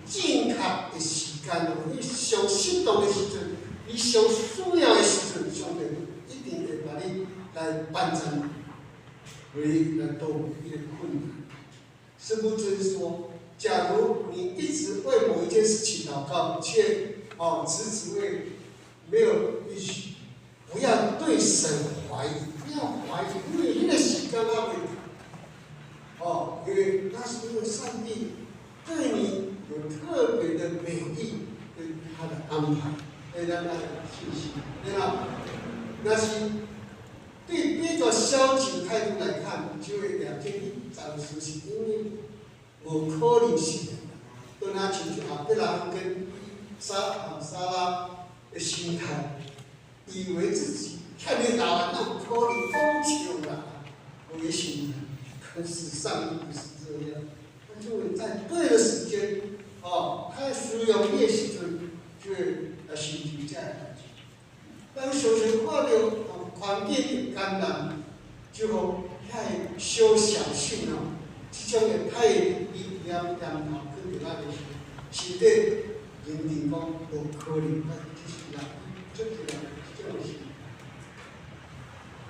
佇正確的時間哦，你上適當的時陣，你上需要的時陣，上帝一定會共你來幫助你，為你來度過彼個困難。司布真說：假如你一直為某一件事情禱告，卻哦遲遲未沒有應許，不要對神懷疑，不要懷疑，因為彼個時間還未到。哦，因為那是因為上帝對你有特別的美意跟他的安排，會讓他有信心。對啦，那是對比較消極態度來看，就會了解你暫時是因為無可能實現。當他親像亞伯拉罕跟撒拉。的心態，以為自己遐爾老啊，哪有可能講笑啦？有的心態，可是上帝不是這樣，他就會在對的時間，哦，他需要你的時陣，就會來成就這个代誌。當常常看著環境的艱難，就予遐个小小信哦，這種的歹的念念頭去佇咱的心底認定講無可能，但是這是人出來這種心。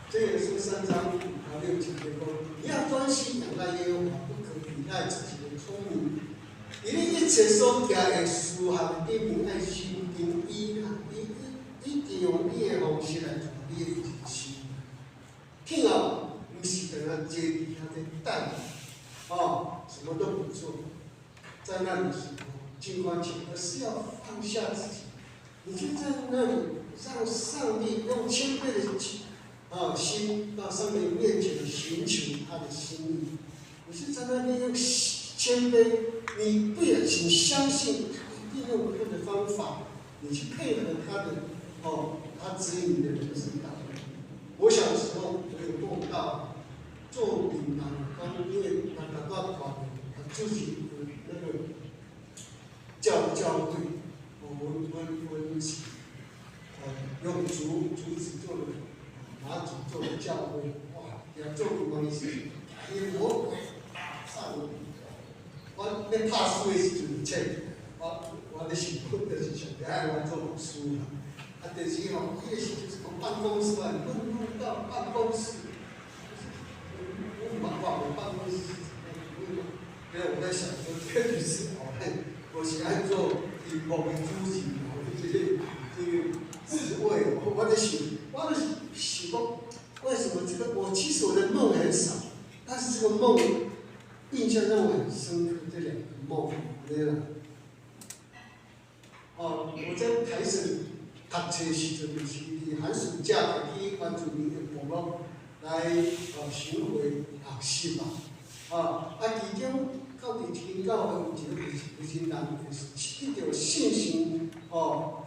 這也是3章5到6節的講，你要專心仰賴耶和華，不可倚賴自己的聰明。你一切所行的事項頂面愛心定意，一一定用你的方式來做你的人生。聽哦，毋是等下坐佇遐咧等，哦，什麼都不做，在那裡是靜觀情，而是要放下自己。你就在那裡，讓上帝用謙卑的心到上帝面前尋求他的心意。你是在那邊用謙卑，你不要請相信他一定用他的方法，你去配合他的，哦，他指引你的人生道路。我小時候我有夢到做餅人，講因為他他大大他自己那個教會，我是用竹子做的，馬祖做的教會，哇！要做餅人的時陣，伊魔鬼上我，我咧拍書的時陣就我咧想講就是上帝愛我做牧師啦。啊，但是吼，彼個時陣是講辦公室啊，弄到辦公室，我毋捌看過辦公室是怎樣，因為我在想說，這個就是哦，我是愛做熒幕的主持，這個職位，我在想，我咧想講，為什麼這個我其實我的夢很少，但是這個夢印象讓我很深刻，這兩個夢，對啦。哦，我在台省讀冊時陣，就是佇寒暑假去原住民的部落來巡迴學習嘛。啊，其中到佇天教會有一個負責人，得到信心，哦，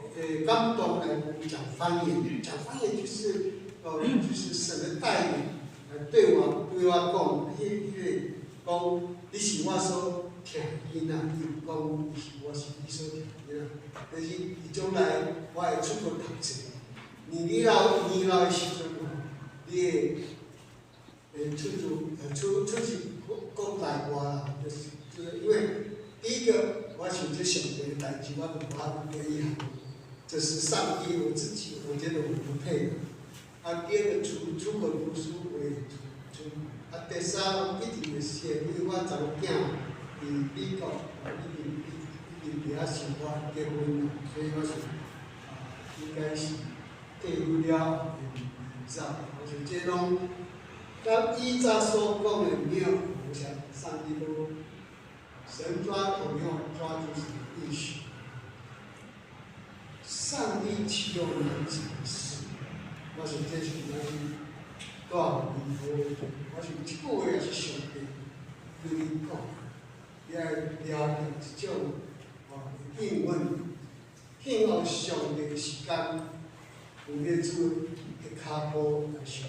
感動來講方言，講方言就是就是神的帶領來對我講，彼個講你是我所疼的囡仔，伊講你是我是你所疼的囡仔，就是伊將來我會出國讀冊，年老年老的時陣，你會出去國內外啦，就是因為第一個，我想這上帝的代誌，我都無法度過以後，這是上帝我自己，我覺得我不配。啊，第二個出國讀書，我也出，啊，第三一定會寫，因為我查某囝佇美國，一定佇遐生活結婚啦，所以我想啊，應該是退休了會走。我想這攏佮以早所講的沒有，我想上帝都神抓有沒有抓住什麼意思？上帝豈有難成的事？我想這是咱大離好，我想這句話也是上帝對你講，你愛抓著這種應允，聽候上帝的時間，有咧主的跤步來上，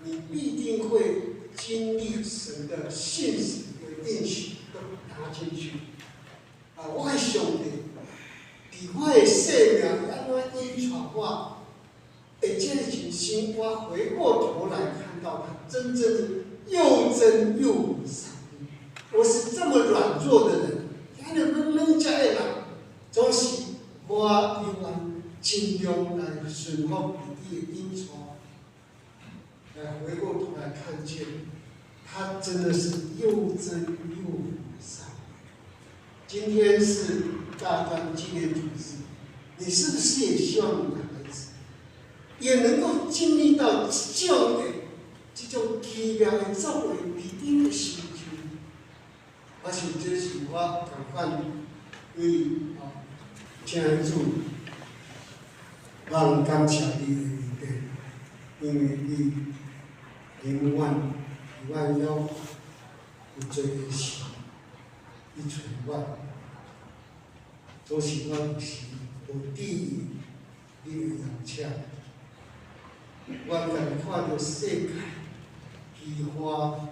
你必定會經歷神的信實跟應許，都拿進去。啊，我的上帝，佇我的生命按怎引帶我？會這個人生，我回過頭來看到他真正的又真又活的上帝。我是這麼軟弱的人，遐爾軟軟只的人，總是我猶原盡量來順服佇伊的引帶，來回過頭來看見，他真的是又真又活的上帝。今天是大專紀念主日，你是不是也希望你的孩子也能夠經歷到這種奇妙的作為佇恁的心中？我想這是我仝款對請主，我感謝你的恩典，因為你永遠佇阮了有罪的時，你揣我，總是我有時無注意，你的邀請，阮家己看著世界飢荒，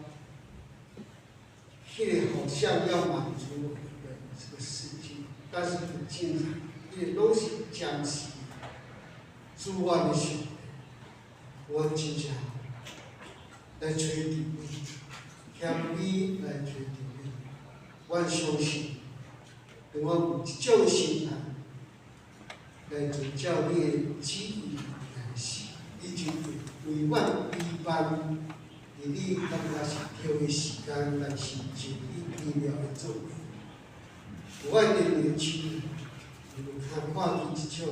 彼个好像要滿足我們的這個世界，但是不盡然，彼个攏是暫時。主阮的上帝，阮真正來揣求你，謙卑來揣求你。阮相信，當阮有這種心態來遵照你的旨意來時，你就會為阮預辦佇你感覺是對的時間來成就你奇妙的作為。有阮的年輕，有較看見這種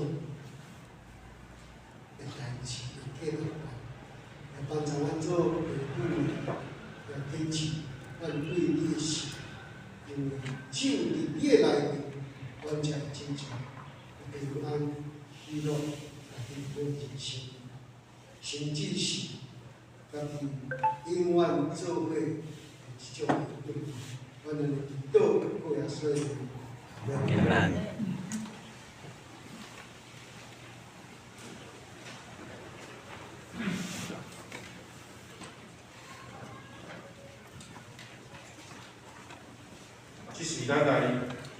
的代誌會繼續辦，來幫助阮做父母來堅持阮對你的信，因為只有佇你的內面，阮才會真正平安喜樂來去過人生，甚至是家己永遠做伙的這種的約定，阮來祈禱過耶穌的名。阿門。這時咱來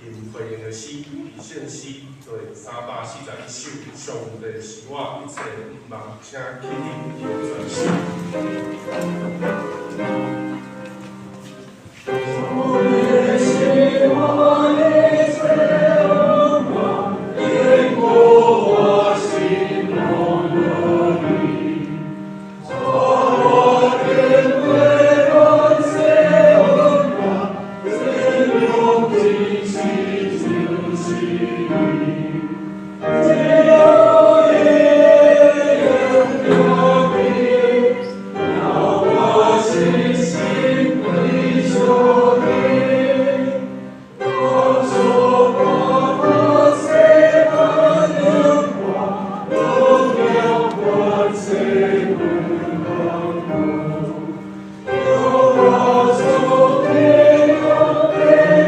吟回應的詩，聖詩第341首，上帝是我一切的望，請起立吟全詩。上帝是我一切的望，堅固我心中的力，帶我經過萬世恩光，善良真實就是你。只有你能改變，讓我信心歸向你。當作我的世界的光，照亮萬世不荒蕪。我做天上的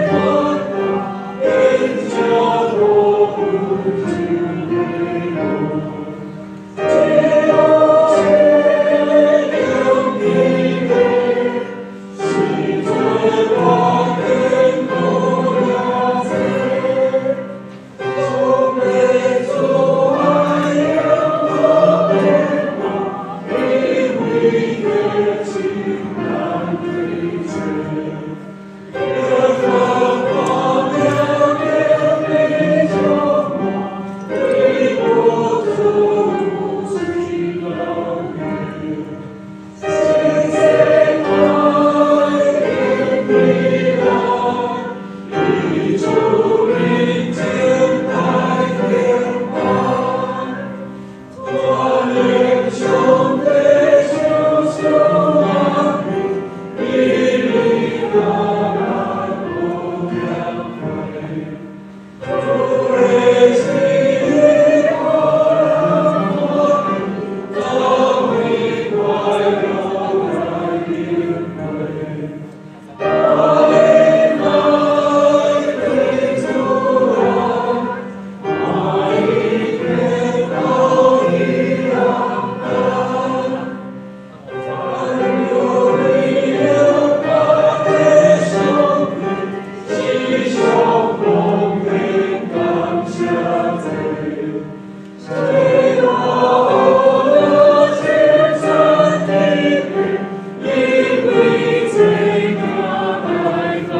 燈光，引照我不住的路。只有這樣的美，是最我堅固了這。從沒阻礙我變化，因為熱情難推薦。耶和華明明的將我為我做無盡樂園，新世代的來，以主名敬拜天邦。我靈上帝受相安平，你力量來不減退。主的旨意可我當為快樂來應會。我靈來對主來，我一天到一樣單。凡有你有他的生命，喜笑風平感謝祭。最大惡天山的地，因為這家來當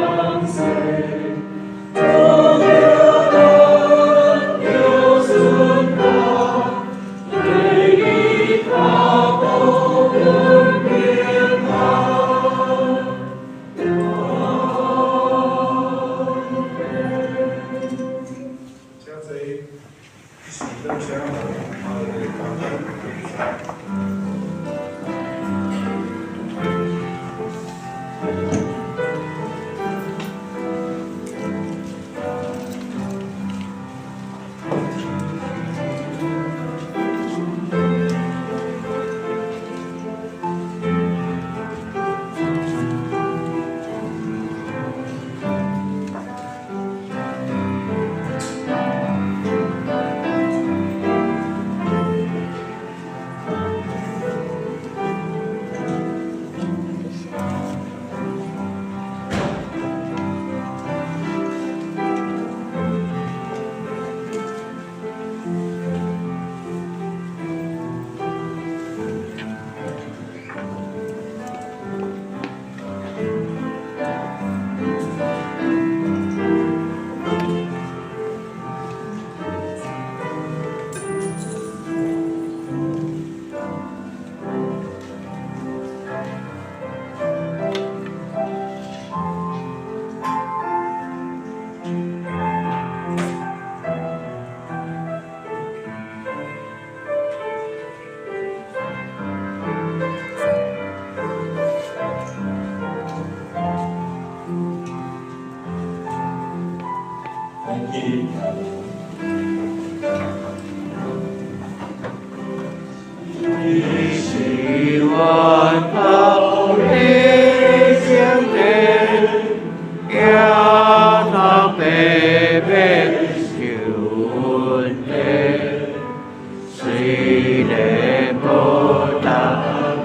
世。主了咱有順他，對你他不能變他。請坐。這時咱請黃阿的同學來。你是源頭的聖殿，行頭白白受恩典，雖然無同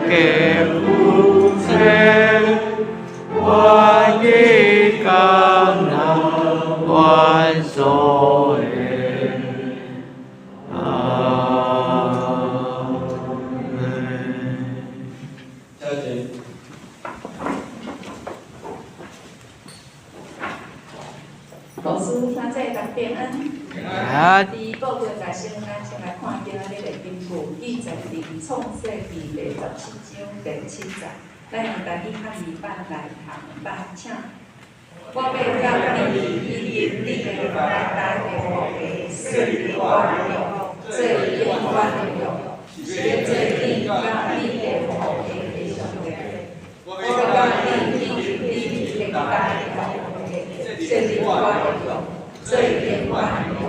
嘅膚色，願意甘納阮所的。阿門。請坐。老師，兄姊大家平安。平安。佇報告大先，咱先來看今仔日的經句，記載佇創世記第17章第7節。咱用台語漢語版來讀捌，請。我欲佮你以及你的家代的後裔設立我的約，做永遠的約，是欲做你佮你的後裔的上帝。我欲佮你以及你的家代的後裔設立我的約，做永遠的約，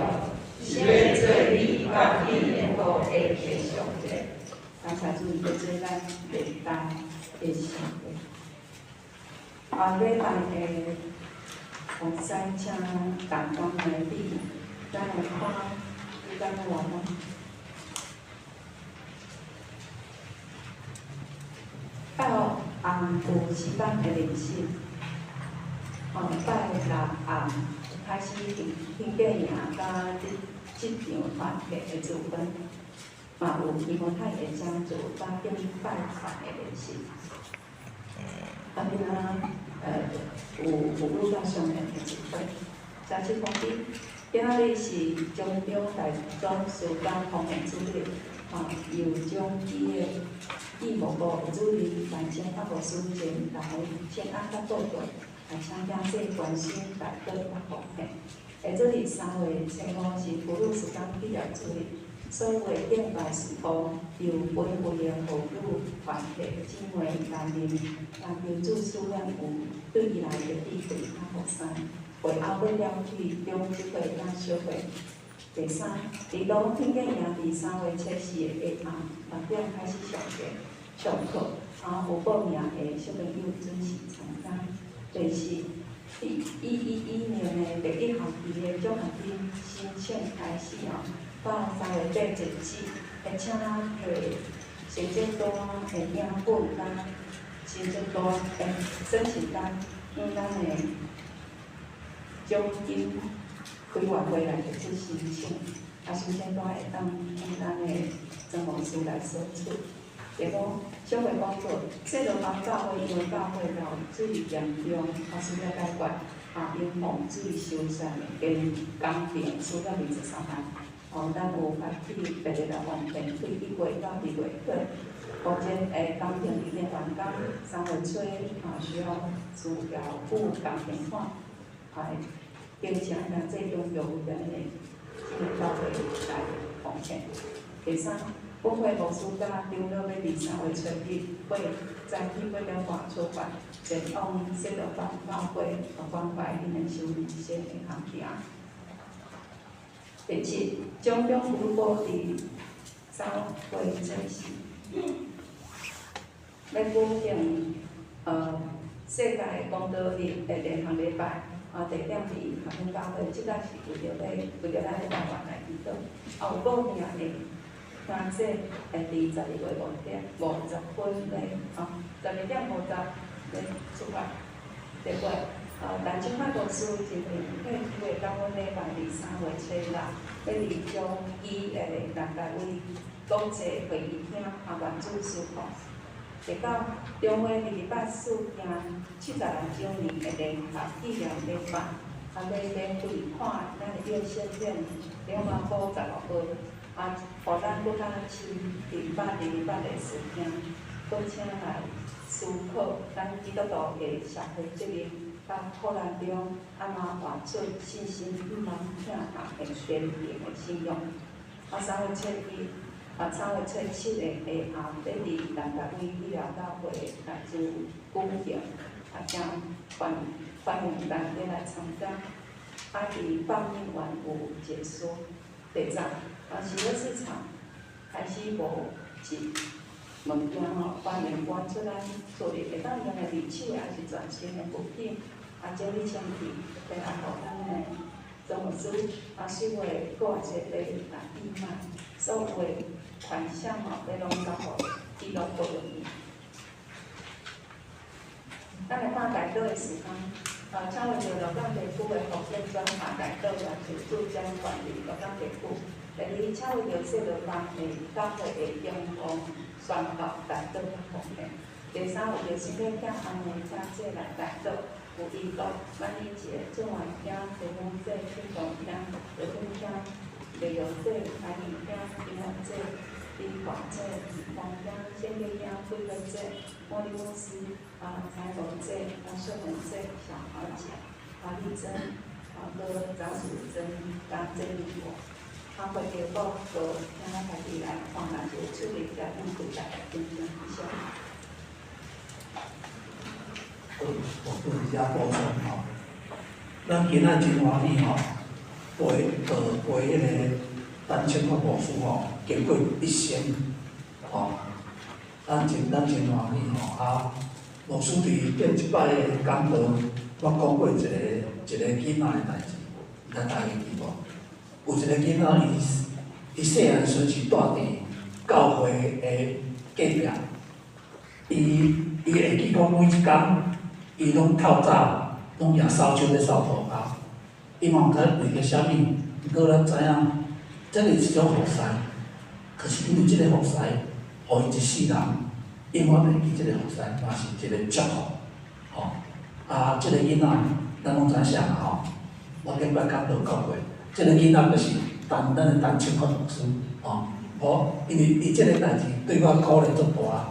是欲做你佮你的後裔的上帝。感謝主，伊做咱歷代的上帝。後禮拜的牧師請同工來比，咱來看，你感覺偌好？拜五暗有诗班的练习，吼，拜六暗開始興建營佮職場團體的聚會，嘛有提摩太的家族佮敬拜團的練習。啊，今仔有婦女佮少年的聚會。早起通知，今仔日是中央大總事佮方面主任，吼，由中基的義務部主任陳清發牧師前來請安佮報告，啊，請兄姊關心代禱佮奉獻。下主日3月初5是婦女事工紀念主日，所有的敬拜事務由本會的婦女團體姊妹擔任，但求主賜咱有對伊來的智慧佮服侍。會後欲了去中職會佮小會。第三，佇當天建營佇3月初4的下暗6點開始上課，上課，啊，有報名的小朋友準時參加。第四，111年的第一學期的獎學金申請開始哦，到3月底截止，會請提成績單的影本佮成績單的申請單，向咱的獎金委員會來提出申請，啊，申請單會當向咱的專務處來索取。第五，小會工作，西螺房教會因為教會漏水嚴重，啊，需要解決，啊，用防水修缮的工程需要23萬。哦，咱有發起86萬電對1月到2月底，目前的工程已經完工，3月初啊需要付工程款，啊，並請咱這種有緣的這個教會來奉獻。第三，本會牧師佮長老欲佇3月初1、8早起8點半出發，前往西螺房教會關懷恁的修缮的工程。第七，中央婦女部佇3月初4欲舉行世界公道日的聯合禮拜，啊，地點佇學院教會，這個是為著欲為著咱的台灣來祈禱。啊，有報名的兄姊會佇12月5點50分咧，啊，12點50咧出發。第八，陳清發牧師真榮幸機會甲阮禮拜二3月初6，欲佇中基的南台灣國際會議廳啊，原主司課。第九，中會284行76週年的聯合紀念禮拜，啊，欲免費看咱的熱線片2萬塊15號，啊，予咱閣較深228的事件，閣請來思考咱基督徒的社會責任，佮苦難中按怎活出信心、毋茫疼痛的堅定的信仰。啊，3月初1。啊，3月初7的下暗，欲佇南台灣醫療教會來做舉行，啊，請歡迎大家來參加。啊，佇放映完有結束。第十，啊，喜樂市場開始無是物件吼，欢迎捐出来，厝里会当用的二手的，抑是全新的物品，啊，整理清气，来予咱的总牧师，啊，收的阁也一个来义卖，所有的款项吼，要拢交予伊乐保育院。咱来看代祷的时间，请为著鹿港地区的福建转化代祷，也是主掌管理鹿港地区。第二，请为著细路帮的教会的中风宣告代祷甲奉献。第三，为著身体疼痛的请这来代祷，有伊国、万里杰、郑万兄、陈丰姐、陈东兄、刘丰兄、李荣姐、陈义兄、金龙姐、李华姐、李芳兄、谢丽兄、桂芬姐、莫莉牧师、蔡龙姐、秀红姐、小豪姐、丽珍、阁张淑珍、张珍妮我。会结果，阁请咱家己来看，若是有出入才用柜台来订正一下。好，我搁伫遮补充吼，咱今仔真欢喜吼，陪陪彼个陈清发牧师吼，经过一生吼，咱真欢喜吼啊！牧师伫顶一摆的讲道，我讲过一个囡仔的代志，毋知大家记无？有一个囡仔，伊细汉时是住伫教会的隔壁，伊会记讲每一工，伊拢透早，拢举扫帚咧扫涂跤。伊嘛毋知为著啥物，毋过咱知影，这是一种服侍。可是因为这个服侍，予伊一世人永远会记这个服侍，嘛是一个祝福，吼。啊，这个囡仔，咱拢知啥吼？我顶摆讲道讲过。这个囡仔就是陈咱的陈清发牧师，吼，我因为伊这个代志对我鼓励足大，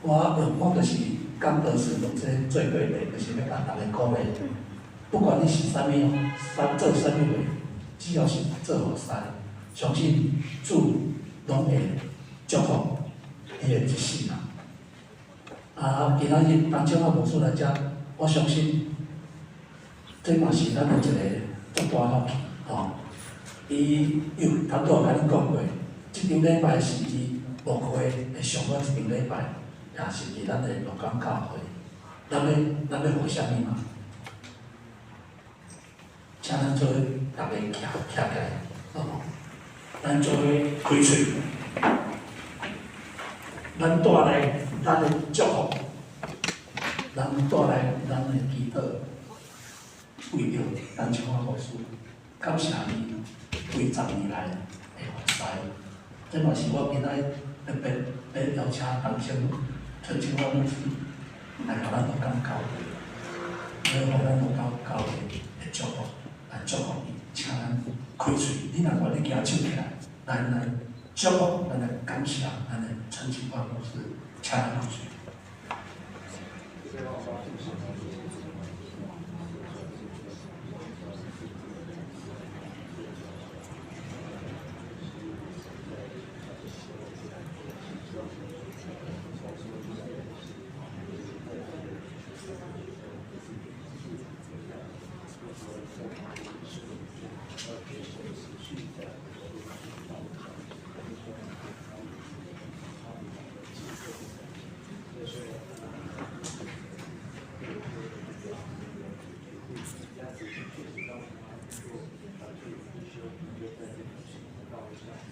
我就是讲道时用这个做过例，就是欲共大家鼓励，不管你是啥物，啥做啥物货，只要是做服侍，相信主拢会祝福伊的一世人。啊，今仔日陈清发牧师来遮，我相信这嘛是咱的一个足大福气。吼，伊有头拄仔共恁讲过，这场礼拜是伊牧会的上尾一场礼拜，也是伫咱的鹿港教会。咱欲予啥物嘛？请咱做伙逐家徛起来，好无？咱做伙开喙，咱带来咱的祝福，咱带来咱的祈祷，为著陈清发牧师。感谢伊几十年来的服侍，这嘛是我今仔特别欲邀请陈清发牧师来予咱鹿港教会，欲予咱鹿港教会的祝福来祝福伊，请咱开喙，你若愿意举手起来，咱来祝福，咱来感谢咱的陈清发牧师，请咱开喙。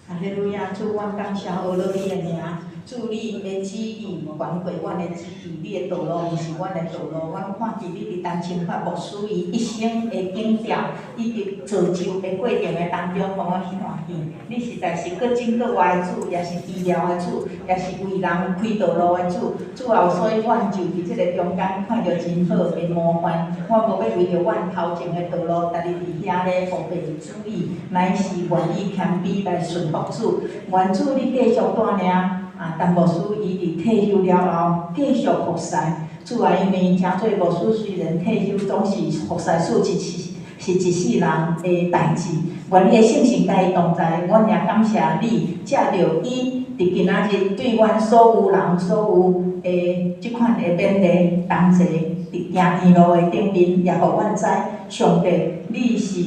哈利路亚！主，阮感谢阿罗你的名。主，你的旨意悬过阮的旨意，你的道路毋是阮的道路。阮看见你伫陈清发牧师伊一生的景调，以及造就的过程的当中，予阮去看见，你实在是阁真阁活的主，也是治疗的主，也是为人开道路的主。主啊，所以阮就伫这个中间看著真好的模范。我无欲为著阮头前的道路，逐日伫遐咧乌白主意，乃是愿意谦卑来顺服主。愿主你继续带领陈牧师伊伫退休了后，继续服侍。主啊，因为诚济牧师虽然退休，总是服侍主是一世人的代志。愿你的圣神佮伊同在，阮也感谢你，藉著伊伫今仔日对阮所有人所有的这款的勉励同齐伫行天路的顶面，也予阮知，上帝你是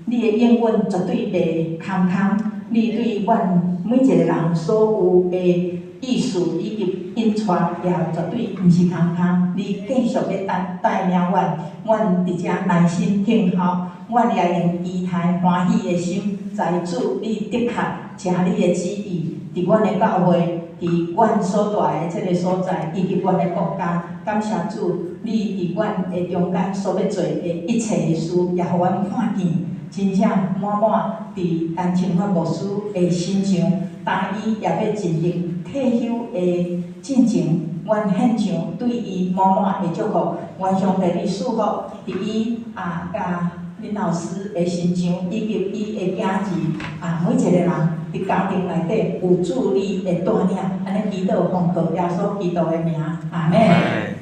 你的应允绝对袂空空。你對阮每一个人所有的意思以及引帶，也絕對毋是空空。你繼續欲帶領阮，阮佇遮耐心等候，阮也用期待歡喜的心，知主你的確成你的旨意，佇阮的教會，佇阮所蹛的這个所在，以及阮的國家。感謝主，你佇阮的中間所欲做的一切的事，也予阮看見，真正滿滿佇陳清發牧師的身上，當伊也欲進入退休的進前，阮獻上對伊滿滿的祝福。願上帝你賜福佇伊啊，佮林老師的身上，以及伊的囝兒啊，每一个人佇家庭內底有主你的帶領，按呢祈禱奉靠耶穌基督的名，阿們。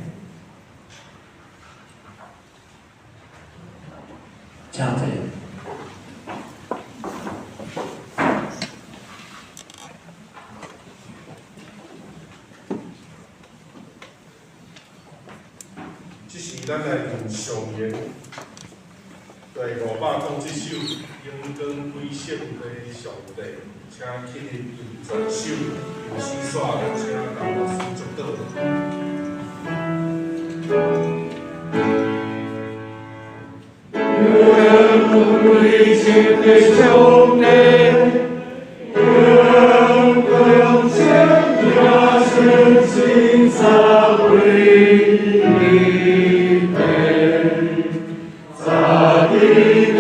請坐。這時，咱來用上言第507首《榮光歸聖地上帝》，請起立唱全首，有詩煞來請陳牧師祝禱。榮光歸聖地上帝，榮光聖耶穌親自為你地，在地地，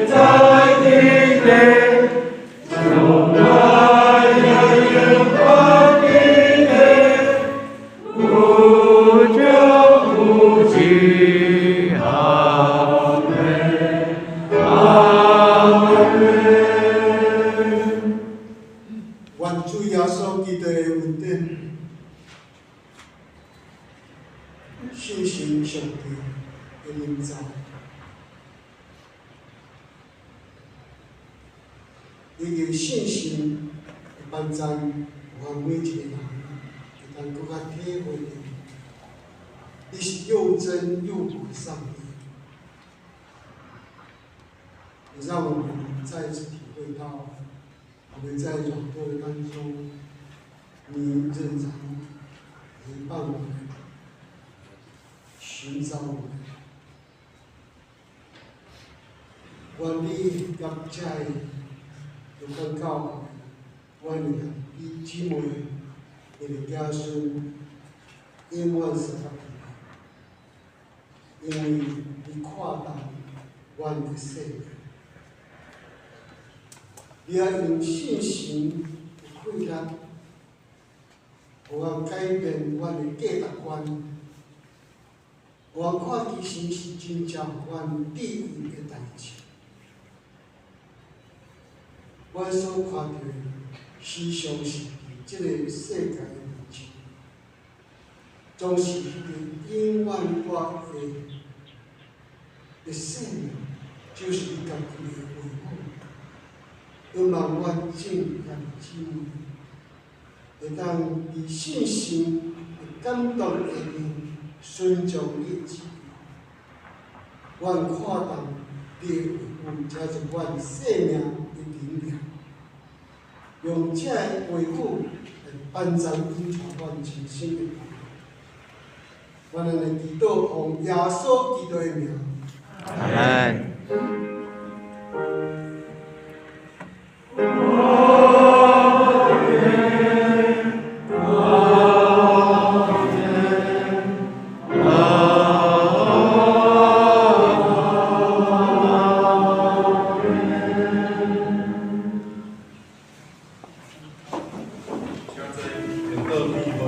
在地地，將來也永遠地地，無窮無盡。阿們，阿們。願主耶穌基督的恩典，聖神上帝的臨在，以及聖神的幫助，予每一個人會當閣較體會著，你是又真又活的上帝，也讓我們再次體會到，我們在軟弱的當中，你仍然陪伴我們，尋找我們。願你佮這个中間教會，阮的兄弟姊妹，伊的子孫永遠相佮平安，因為你看重阮的生命，你愛用信心的氣力，予阮改變阮的價值觀，予阮看其實是真正予阮致意的代誌。阮所看著的，時常是佇這个世界的面前，總是彼个永遠活的生命，就是你家己的話語。希望阮眾兄弟姊妹會當佇信心的感動下面，順從你的旨意。阮看重你的話語，才是阮生命的能量。用這个話語來幫助引導阮人生的道路。阮按呢祈禱，奉耶穌基督的名。阿們。請坐，研討閉會。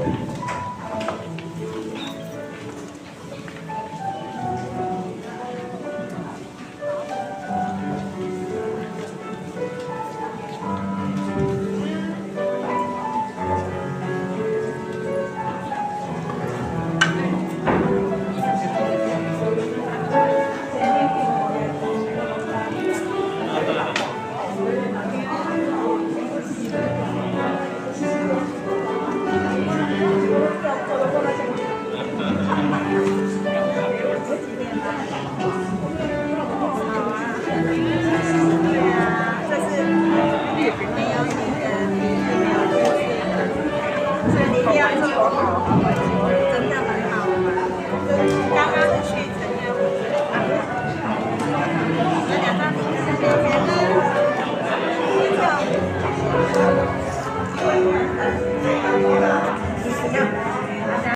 念就好。